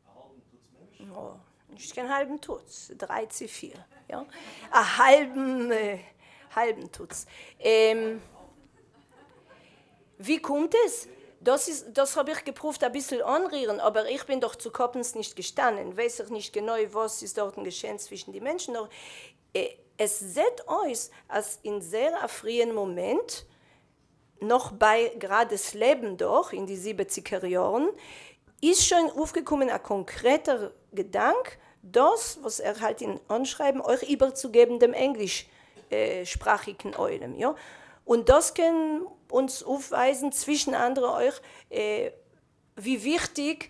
האלבן טוץ מענטשן? נא, נישט קיין האלבן טוץ, דריי צי פיר, יא, א האלבן האלבן טוץ. ווי קומט עס? דאס איז, דאס האב איך געפרואווט אביסל אנרירן, אבער איך בין דאך צוקאפנס נישט געשטאנען, ווייס איך נישט גענוי וואס איז דארטן געשען צווישן די מענטשן, נאר עס זעט אויס אז אין זייער א פריען מאמענט, נאך ביי גראדעס לעבן דאך אין די זיבעציגער יארן, איז שוין אויפגעקומען א קאנקרעטער געדאנק, דאס וואס ער האלט אין אנשרייבן אויך איבערצוגעבן דעם ענגליש שפראכיגן עולם, יא, און דאס קען אונז אויפווייזן צווישן אנדערע אויך ווי וויכטיג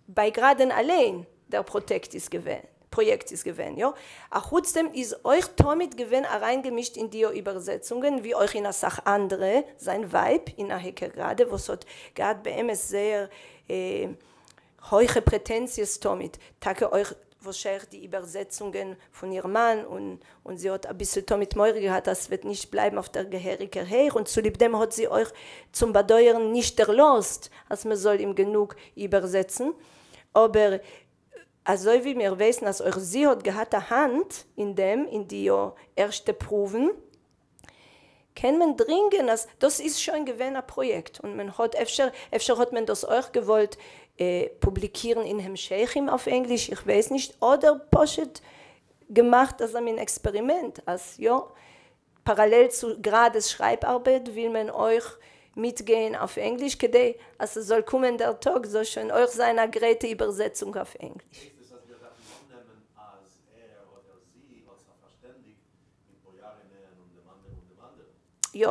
ביי גראדען אליין דער פראטעקט איז געווען, פראיעקט איז געווען, יא. אחוץ דעם איז אויך תמיד געווען אריינגעמישט אין די איבערזעצונגען, ווי אויך אין אסאך אנדערע, זיין ווייב אינה העקער גראדע וואס האט געהאט באמת זייער הויכע פרעטענציעס תמיד, טאקע אויך וואס שייך די איבערזעצונגען פון איר מאן, און און זי האט אביסל תמיד מורא געהאט אז ס'וועט נישט בלייבן אויף דער געהעריגער הייך, און צוליב דעם האט זי אויך צום באדויערן נישט דערלאזט אז מ'זאל אים גענוג איבערזעצן, אבער אזוי ווי מיר ווייסן אז אויך זי האט געהאט א האנט אין דעם אין די ערשטע פרואוון, קען מען דרינגען אז דאס איז שוין געווען א פראיעקט און מען האט אפשר אפשר האט מען דאס אויך געוואלט פובליקירן אין המשכים אויף ענגליש איך ווייס נישט אדער פשוט געמאכט אזא מין עקספערימענט אז יא פאראלעל צו גראדעס שרייב ארבעט וויל מען אויך מיטגיין אויף ענגליש כדי אז ס'זאל קומען דער טאג זאל שוין אויך זיין א גרייטע איבערזעצונג אויף ענגליש. הייסט עס אז מיר דארפן אננעמען אז ער אדער זי האט זיך פארשטענדיגט מיט בויארינען און דעם אנדערן און דעם אנדערן. יא,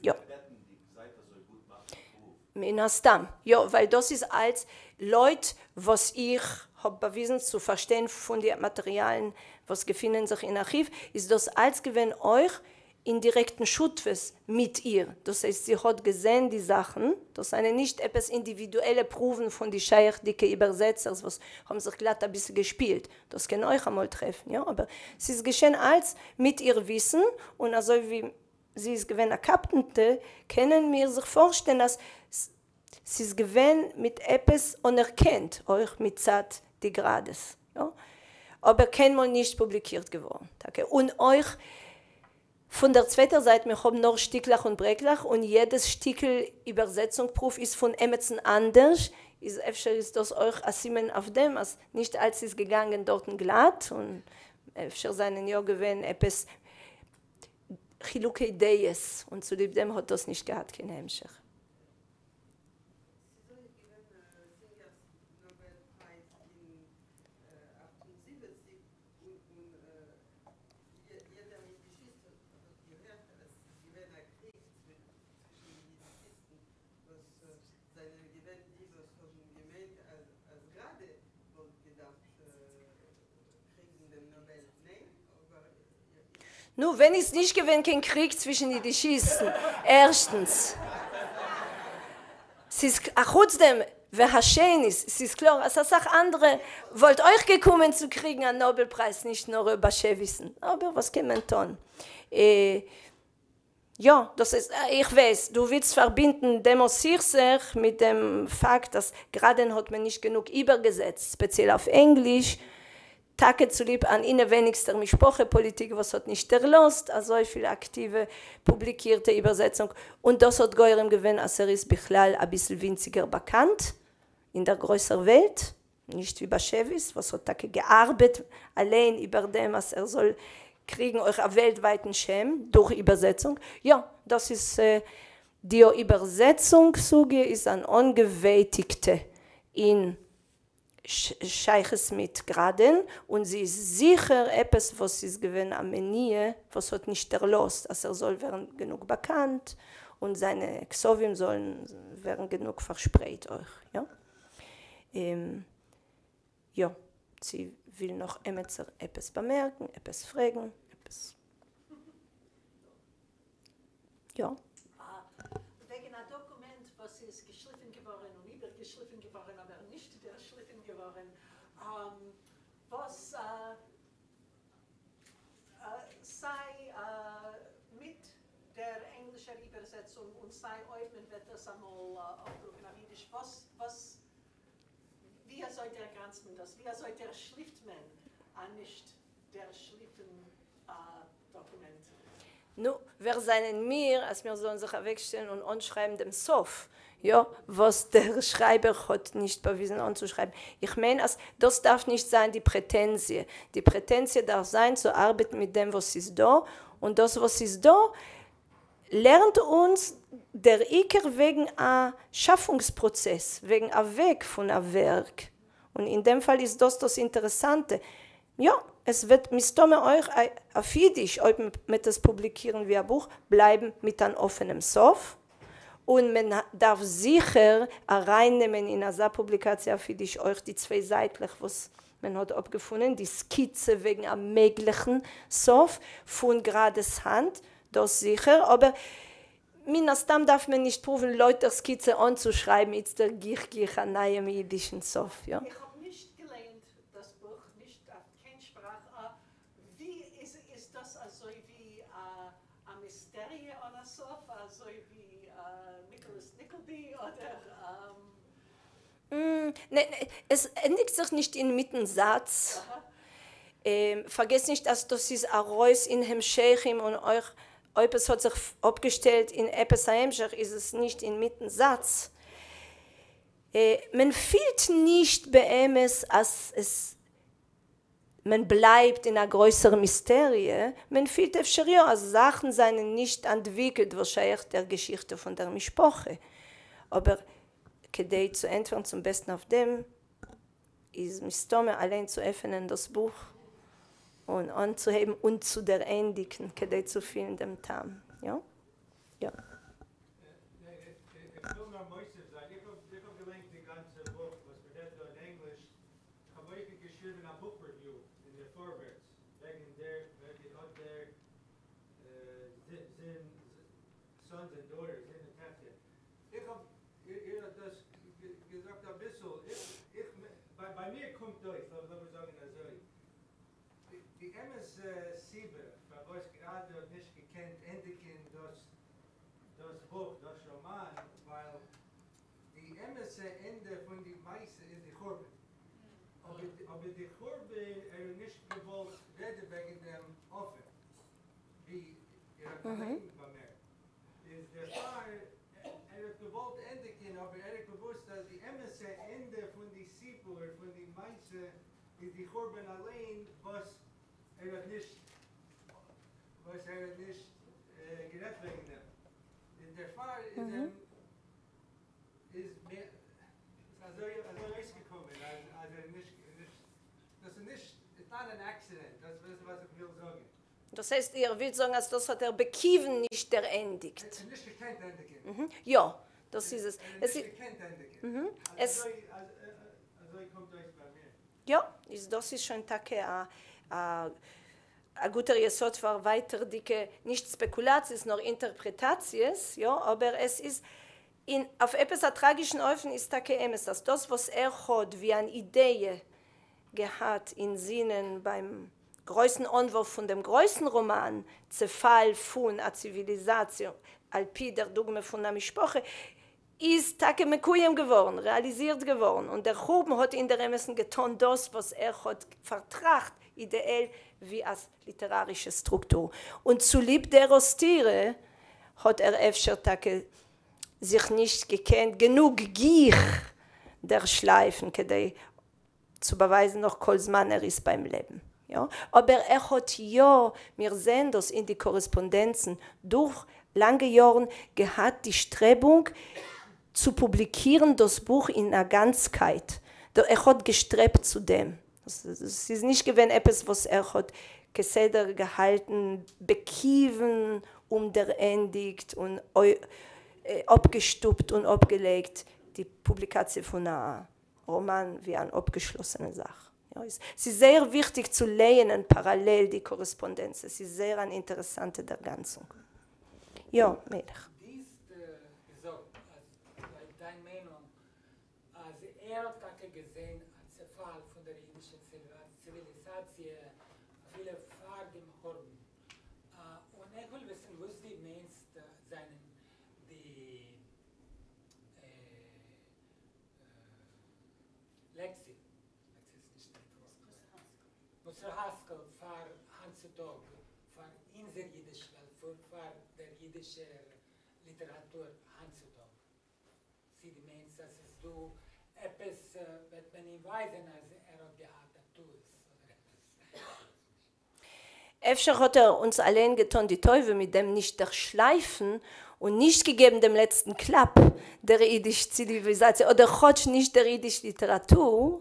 יא. געבעטנדיג זייט אזוי גוט מאכט א פרואוו. מן הסתם, יא, ווייל דאס איז אלץ לויט וואס איך האב באוויזן צו פארשטיין פון די מאטעריאלן וואס געפינען זיך אין ארכיוו, איז דאס אלץ געווען אויך אין דירעקטן שותפות מיט איר, דאס הייסט זי האט געזען די זאכן, דאס זענען נישט עפעס אינדיווידועלע פרואוון פון די שייכדיגע איבערזעצערס וואס האבן זיך גלאט אביסל געשפילט, דאס קען אויך אמאל טרעפן, יא, אבער ס'איז געשען אלץ מיט איר וויסן, און אזוי ווי זי איז געווען א קפדנ'טע, קענען מיר זיך פארשטעלן אז ס'איז געווען מיט עפעס אנערקענט אויך מצד די גראדעס, יא, אבער קיינמאל נישט פובליקירט געווארן טאקע, און אויך פון דער צווייטער זייט, מיר האבן נאר שטיקלעך און ברעקלעך, און יעדעס שטיקל איבערזעצונג פרואוו איז פון עמעצן אנדערש, איז אפשר איז דאס אויך א סימן אויף דעם אז נישט אלץ איז געגאנגען דארטן גלאט, און אפשר זענען יא געווען עפעס חילוקי דעות, און צוליב דעם האט דאס נישט געהאט קיין המשך. ס'איז אויך געווען זינגער'ס נאבעל פרייז אין 78 און יעדער יידישיסט האט געהערט אז ס'איז געווען א קריג צווישן די יידישיסטן וואס זענען געווען די וואס האבן געמיינט אז גראדע וואלט געדארפט קריגן דעם נאבעל, ניין? אבער נו, ווען איז נישט געווען קיין קריג צווישן יידישיסטן? ערשטנס, ס'איז אחוץ דעם. והשנית, ס'איז קלאר אז אסאך אנדערע וואלט אויך געקומען צו קריגן א נאבעל פרייז נישט נאר באשעוויסן, אבער וואס קען מען טון. יא, דאס איז, איך ווייס, דו ווילסט פארבינדן דעם סכסוך מיט דעם פאקט אז גראדען האט מען נישט גענוג איבערגעזעצט, ספעציעל אויף ענגליש, טאקע צוליב אן אינעווייניגסטער משפחה פאליטיק וואס האט נישט דערלאזט אזויפיל אקטיווע פובליקירטע איבערזעצונג, און דאס האט גורם געווען אז ער איז בכלל אביסל ווינציגער באקאנט אין דער גרויסער וועלט, נישט ווי באשעוויס וואס האט טאקע געארבעט אליין איבער דעם אז ער זאל קריגן אויך א וועלטווייטן שם דורך איבערזעצונג. יא, דאס איז די איבערזעצונג סוגיא איז אן אנגעווייטיגטע אין שייכות מיט גראדען, און זי איז זיכער עפעס וואס איז געווען א מניעה וואס האט נישט דערלאזט אז ער זאל ווערן גענוג באקאנט און זיינע כתבים זאלן ווערן גענוג פארשפרייט אויך. יא. יא. צו וויל נאך עמעצער עפעס באמערקן, עפעס פרעגן, עפעס? יא. וועגן א דאקומענט וואס איז געשליפן געווארן און איבערגעשליפן געווארן אבער נישט דערשליפן געווארן, וואס סיי מיט דער ענגלישער איבערזעצונג און סיי אויב מען וועט דאס אמאל אפדרוקן אויף אידיש, וואס וואס ווי אזוי דערגאנצט מען דאס? ווי אזוי דערשליפט מען א נישט דערשליפן דאקומענט? נו, ווער זענען מיר אז מיר זאלן זיך אוועקשטעלן און אנשרייבן דעם סוף, יא, וואס דער שרייבער האט נישט באוויזן אנצושרייבן. איך מיין אז דאס דארף נישט זיין די פרעטענזיע. די פרעטענזיע דארף זיין צו ארבעטן מיט דעם וואס איז דא, און דאס וואס איז דא לערנט אונז דער עיקר וועגן א שאפונגס פראצעס, וועגן א וועג פון א ווערק, און אין דעם פאל איז דאס דאס אינטערעסאנטע. יא, עס וועט מסתמא אויך אויף אידיש, אויב מ'וועט עס פובליקירן ווי א בוך, בלייבן מיט אן אפענעם סוף, און מען דארף זיכער ארייננעמען אין אזא פובליקאציע אויף אידיש אויך די צוויי זייטלעך וואס מען האט אפגעפונען, די סקיצע וועגן א מעגליכן סוף פון גראדעס האנט, דאס זיכער, אבער מן הסתם דארף מען נישט פרואוון לויט דער סקיצע אנצושרייבן איצטער גיך גיך א נייעם אידישן סוף, יא. איך האב נישט געלייענט דאס בוך, נישט אויף קיין שפראך, ווי איז איז דאס אזוי ווי א מיסטעריע אן א סוף, אזוי ווי ניקאלעס ניקלבי אדער? ניין, עס ענדיגט זיך נישט אינמיטן זאץ. פארגעס נישט אז דאס איז ארויס אין המשכים און אויך אויב עס האט זיך אפגעשטעלט אין עפעס א המשך איז עס נישט אינמיטן זאץ. מען פילט נישט באמת אז עס מען בלייבט אין א גרויסער מיסטעריע, מען פילט אפשר יא אז זאכן זענען נישט אנטוויקלט וואס שייך דער געשיכטע פון דער משפחה, אבער כדי צו ענטפערן צום בעסטן אויף דעם איז מסתמא אליין צו עפענען דאס בוך און אנצוהייבן און צו דערענדיגן כדי צו פילן דעם טעם. יא? יא. איך וויל נאר מוסיף זיין, איך האב געליינט די גאנצע בוך וואס מ'רעדט דא אין ענגליש, כ'האב אויך געשריבן א book review אין דער פארווערטס וועגן דער וועגן אט דער זון sons and daughters זין און טעכטער. איך האב איר האט דאס געזאגט אביסל, איך איך ביי מיר קומט אויס לאמיר זאגן אזוי, די אמת'ע סיבה פארוואס גראדע האט נישט געקענט ענדיגן דאס דאס בוך דאס ראמאן ווייל די אמת'ע ענדע פון די מעשה איז די חורבן. אבער די חורבן ער האט נישט געוואלט רעדן וועגן דעם אפען, ווי איר האט אליין באמערקט, איז דערפאר ער האט געוואלט ענדיגן אבער ער האט געוואוסט אז די אמת'ע ענדע פון די סיפור פון די מעשה איז די חורבן אליין וואס ער האט נישט וואס ער האט נישט גערעדט וועגן דעם, און דערפאר איז אים איז מיר אזוי אויסגעקומען אז ער נישט נישט דאס איז נישט it's not an accident דאס איז וואס איך וויל זאגן. דאס הייסט איר ווילט זאגן אז דאס האט ער בכיוון נישט דערענדיגט? ער האט נישט געקענט ענדיגן. יא, דאס איז עס. ער האט נישט געקענט ענדיגן. אזוי קומט אויס ביי מיר. יא, איז דאס איז שוין טאקע א א גוטער יסוד פאר ווייטערדיגע, נישט ספעקולאציעס נאר אינטערפרעטאציעס, יא, אבער עס איז. אין אויף עפּעס אַ טראַגישן אופֿן איז טאַקע אמת, אַז דאָס, וואָס ער האָט ווי אַן אידעע געהאַט אין זינען בײַם גרויסן אָנוואורף פֿון דעם גרויסן ראָמאַן צעפֿאַל פֿון אַ ציוויליזאַציע על-פּי דער דוגמא פֿון אַ משפּחה, איז טאַקע מקוים געוואָרן, רעאַליזירט געוואָרן, און דער חורבן האָט אין דער אמתן געטאָן דאָס, וואָס ער האָט פֿאַרטראַכט אידעעל ווי אַ ליטעראַרישע סטרוקטור. און צוליב דער סתירה האָט ער אפֿשר טאַקע זיך נישט געקענט גענוג גיך דערשלייפן כדי צו באווייזן נאך כל זמן ער איז ביים לעבן. יא, אבער ער האט יא, מיר זעען דאס אין די קארעספאנדענצן, דורך לאנגע יארן געהאט די שטרעבונג צו פובליקירן דאס בוך אין א גאנצקייט. ער האט געשטרעבט צו דעם. ס'איז נישט געווען עפעס וואס ער האט כסדר געהאלטן בכיוון אומדערענדיגט און אפגעשטופט און אפגעלייגט די פובליקאציע פון א ראמאן ווי אן אפגעשלאסענע זאך. ס'איז זייער וויכטיג צו לייענען פאראלעל די קארעספאנדענץ, עס איז זייער אן אינטערעסאנטע דערגאנצונג. יא, מלך. דו האסט געזאגט אז לויט דיין מיינונג אז ער האט טאקע געזען א צעפאל פון דער אידישער ציוויליזאציע אפילו פאר דעם חורבן, און איך וויל וויסן וואס דו מיינסט זענען די לעקציע, לעקציע איז נישט קיין ווארט, מוסר השכל פאר היינט צו טאג, פאר אונזער אידיש וועלט, פאר דער אידישער ליטעראטור היינט צו טאג. צי דו מיינסט אז ס'איז דא עפעס וועט מען אים ווייזען אז ער האט געהאט א טעות אדער עפעס. אפשר האט ער אונז אליין געטון די טובה מיט דעם נישט דערשלייפן און נישט געגעבן דעם לעצטן קלאפ דער אידיש ציוויליזאציע אדער כאטש נישט דער אידיש ליטעראטור,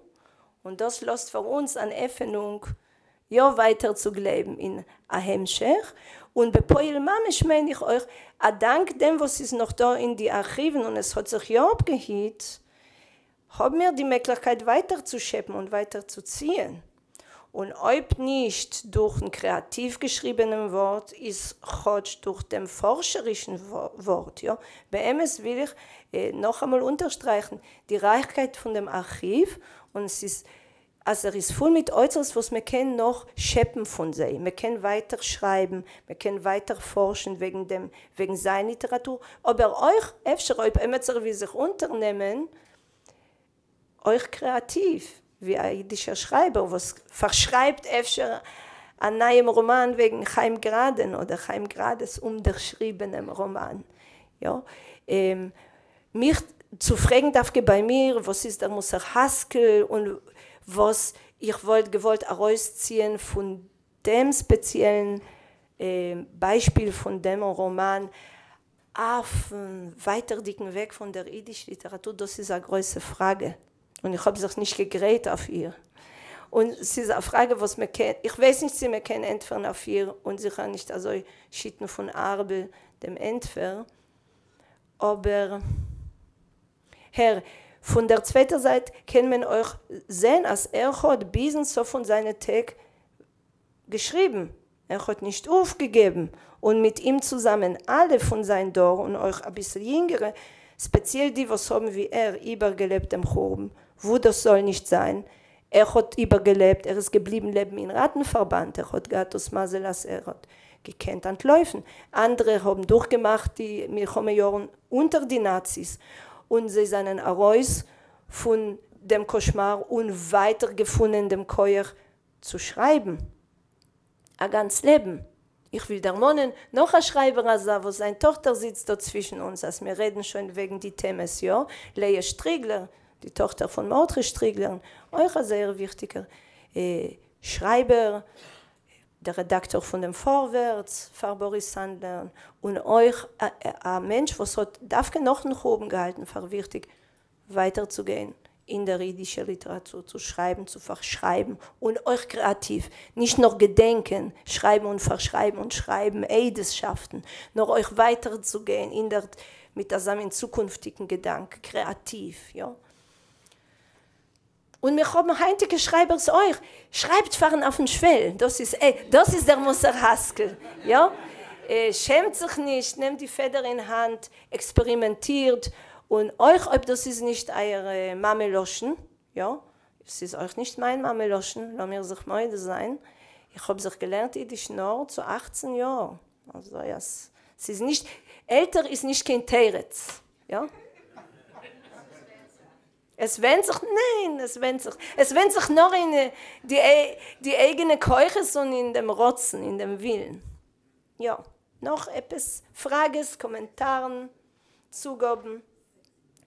און דאס לאזט פאר אונז אן עפענונג יא ווייטער צו גלייבן אין א המשך, און בפועל ממש מיין איך אויך א דאנק דעם וואס ס'איז נאך דא אין די ארכיוון און עס האט זיך יא אפגעהיט, האבן מיר די מעגליכקייט ווייטער צו שעפן און ווייטער צו ציען, און אויב נישט דורכן קרעאטיוו געשריבענעם ווארט איז כאטש דורך דעם פארשערישן ווארט, יא באמת וויל איך נאכאמאל אונטערשטרייכן די רייכקייט פון דעם ארכיוו, און ס'איז אז ער איז פול מיט אוצרות וואס מען קען נאך שעפן פון זיי, מען קען ווייטער שרייבן, מען קען ווייטער פארשן וועגן דעם, וועגן זיין ליטעראטור, אבער אויך אפשר אויב עמעצער וויל זיך אונטערנעמען, אויך קרעאטיוו, ווי א אידישער שרייבער וואס פארשרייבט אפשר א נייעם ראמאן וועגן חיים גראדען אדער חיים גראדעס אומדערשריבענעם ראמאן, יא. מיך צו פרעגן דווקא ביי מיר וואס איז דער מוסר השכל און וואס איך וואלט געוואלט ארויסציען פון דעם ספעציעלן ביישפיל פון דעם ראמאן אויפן ווייטערדיגן וועג פון דער אידיש ליטעראטור, דאס איז א גרויסע פראגע און איך האב זיך נישט געגרייט אויף איר, און ס'איז א פראגע וואס מען קען, איך ווייס נישט צו מען קען ענטפערן אויף איר און זיכער נישט אזוי שיטן פון ארבל דעם ענטפער. אבער הער, פון דער צווייטער זייט קען מען אויך זען אז ער האט ביזן סוף פון זיינע טעג געשריבן, ער האט נישט אויפגעגעבן, און מיט אים צוזאמען אלע פון זיין דור און אויך אביסל יונגערע, ספעציעל די וואס האבן ווי ער איבערגעלעבט דעם חורבן, וואו דאס זאל נישט זיין, ער האט איבערגעלעבט, ער איז געבליבן לעבן אין ראטנפארבאנד, ער האט געהאט דאס מזל אז ער האט געקענט אנטלויפן, אנדערע האבן דורכגעמאכט די מלחמה יארן אונטער די נאציס און זיי זענען ארויס פון דעם קאשמאר און ווייטער געפונען דעם כח צו שרייבן א גאנץ לעבן. איך וויל דערמאנען נאך א שרייבער אזא וואס זיין טאכטער זיצט דא צווישן אונז אז מיר רעדן שוין וועגן די טעמעס יא, לאה שטריגלער, די טאכטער פון מרדכי שטריגלערן, אויך א זייער וויכטיגער שרייבער, דער רעדאקטאר פון דעם פארווערטס פאר באריס סאנדלערן, און אויך א מענטש וואס האט דווקא נאכן חורבן געהאלטן פאר וויכטיג ווייטער צו גיין אין דער אידישער ליטעראטור, צו שרייבן, צו פארשרייבן, און אויך קרעאטיוו, נישט נאר געדענקען, שרייבן און פארשרייבן און שרייבן עדות'שאפטן, נאר אויך ווייטער צו גיין אין דער מיט אזא מין צוקונפטיגן געדאנק, קרעאטיוו, יא. און מיר האבן היינטיגע שרייבערס אויך, שרייבט פארן אויפן שוועל, דאס איז דאס איז דער מוסר השכל, יא, שעמט זיך נישט, נעמט די פעדער אין האנט, עקספערימענטירט. און אויך אויב דאס איז נישט אייער מאמע לשון, יא, ס'איז אויך נישט מיין מאמע לשון, לאמיר זיך מודה זיין, איך האב זיך געלערנט אידיש נאר צו אכצן יאר, אזוי אז ס'איז נישט, עלטער איז נישט קיין תירוץ, יא? עס ווענדט זיך, ניין, עס ווענדט זיך, עס ווענדט זיך נאר אין די די אייגענע כוחות און אין דעם רצון, אין דעם ווילן. יא. נאך עפעס פראגעס, קאמענטארן, צוגאבן?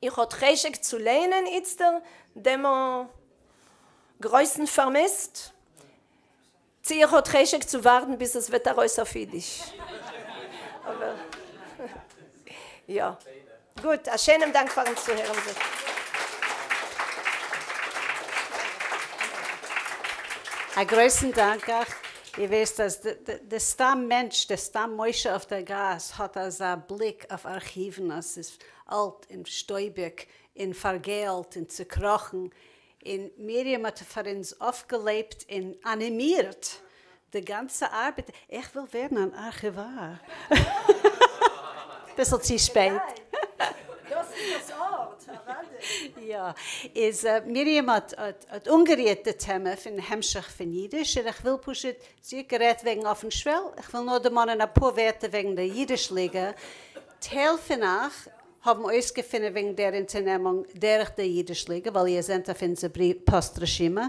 איר האט חשק צו לייענען איצטער דעם גרויסן פארמעסט? צי איר האט חשק צו ווארטן ביז עס וועט ארויס אויף אידיש? אבער יא. גוט, א שענעם דאנק פארן צוהערן זיך. א גרויסן דאנק אייך. איר ווייסט אז דער סתם מענטש, דער סתם משה אויף דער גאס האט אזא בליק אויף ארכיוון אז ס'איז אלט און שטויביג און פארגעלט און צוקראכן, און מרים האט פאר אונז אויפגעלעבט און אנימירט די גאנצע ארבעט, איך וויל ווערן אן ארכיוואר. ביסל צו שפעט. דאס איז דאס ארט, אוודאי. יא, איז מרים האט האט אנגערירט די טעמע פון המשך פון אידיש, און איך וויל פשוט, זי האט גערעדט וועגן אויפן שוועל, איך וויל נאר דערמאנען אפאר ווערטער וועגן די אידיש ליגע, טייל פון אייך האבן אויסגעפונען וועגן דער אונטערנעמונג דורך דער אידיש ליגע, ווייל איר זענט אויף אונזער פאסט רשימה.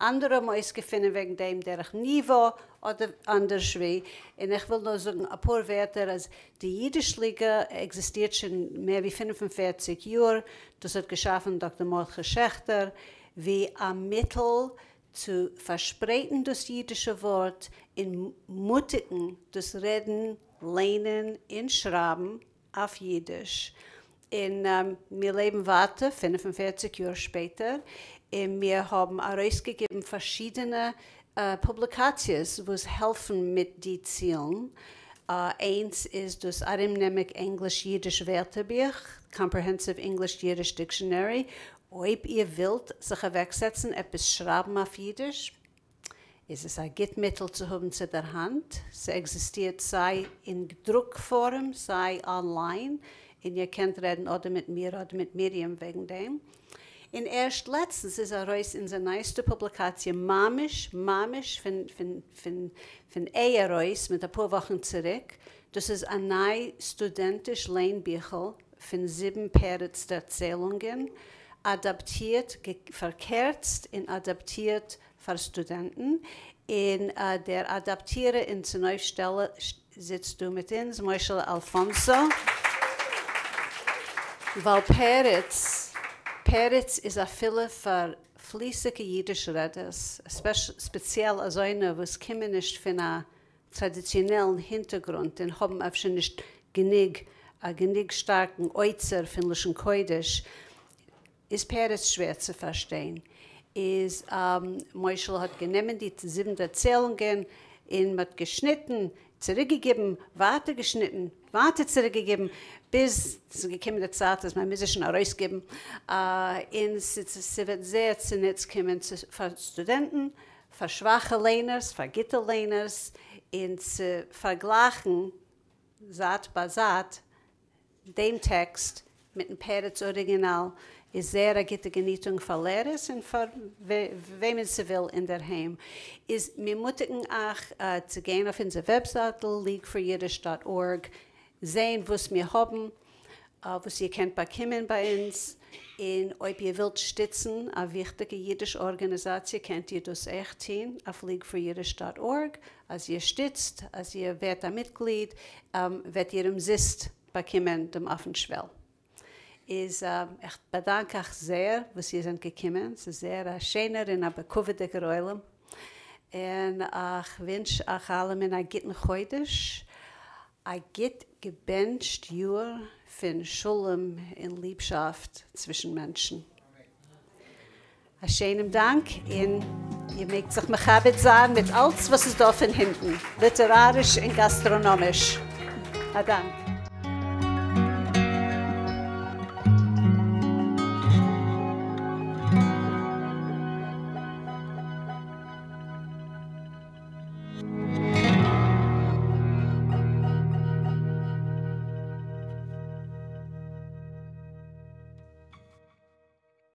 אנדערע האבן אויסגעפונען וועגן דעם דורך ניווא אדער אנדערש ווי, און איך וויל נאר זאגן אפאר ווערטער אז די אידיש ליגע עקזיסטירט שוין מער ווי 45 יאר, דאס האט געשאפן דאקטער מרדכי שעכטער ווי א מיטל צו פארשפרייטן דאס אידישע ווארט און מוטיגן דאס רעדן, ליינען און שרייבן אויף אידיש, און מיר לעבן ווייטער 45 יאר שפעטער, און מיר האבן ארויסגעגעבן פארשידענע פובליקאציעס וואס העלפן מיט די צילן. איינס איז דאס ארומנעמיג ענגליש-אידיש ווערטערבוך, Comprehensive English-Yiddish Dictionary, אויב איר ווילט זיך אוועקזעצן עפעס שרייבן אויף אידיש, איז עס א גוט מיטל צו האבן צו דער האנט. ס'עקזיסטירט סיי אין דרוק פארעם סיי אנליין, און איר קענט רעדן אדער מיט מיר אדער מיט מרים וועגן דעם. און ערשט לעצטנס איז ארויס אונזער נייעסטע פובליקאציע ממש ממש פון פון פון פון איי ארויס מיט אפאר וואכן צוריק, דאס איז א ניי סטודענטיש ליין-ביכל פון זיבן פרץ דערציילונגען, אדאפטירט, פארקערצט און אדאפטירט פאר סטודענטן, און דער אדאפטירער און צונויפשטעלער זיצט דא מיט אונז, משה'לע אלפאנסא, ווייל פרץ, פרץ איז אפילו פאר פליסיגע אידיש רעדערס, ספעציעל אזוינע וואס קומען נישט פון א טראדיציאנעלן הינטערגרונט און האבן אפשר נישט גענוג א גענוג שטארקן אוצר פון לשון קודש, איז פרץ שווער צו פארשטיין. איז משה'לע האט גענומען די זיבן דערציילונגען און מ'האט געשניטן, צוריקגעגעבן, ווייטער געשניטן, ווייטער צוריקגעגעבן, ביז ס'איז געקומען די צייט אז מען מוז עס שוין ארויסגעבן, און ס'וועט זייער צוניץ קומען פאר סטודענטן, פאר שוואכע ליינערס, פאר גוטע ליינערס, און צו פארגלייכן זייט ביי זייט דעם טעקסט מיטן פרץ אריגינאל איז זייער א גוטע געניטונג פאר לערערס און פאר וועמען ס'וויל אינדערהיים. איז מיר מוטיגן אייך צו גיין אויף אונזער וועבזייטל leagueforyiddish dot org זעהן וואס מיר האבן, וואס איר קענט באקומען ביי אונז, און אויב איר ווילט שטיצן א וויכטיגע אידיש ארגאניזאציע קענט איר דאס אויך טון אויף leagueforyiddish dot org, אז איר שטיצט, אז איר ווערט א מיטגליד, וועט איר אומזיסט באקומען דעם אויפן שוועל. איז איך באדאנק אייך זייער וואס איר זענט געקומען, ס'איז זייער א שענער און א בכבוד'יגער עולם, און איך ווינטש אייך אלעמען א גוטן חודש, א גוט געבענטשט יאר פון שלום און ליבשאפט צווישן מענטשן. א שענעם דאנק, און איר מעגט זיך מכבד זיין מיט אלץ וואס איז דא פון הינטן, ליטעראריש און גאסטראנאמיש. א דאנק.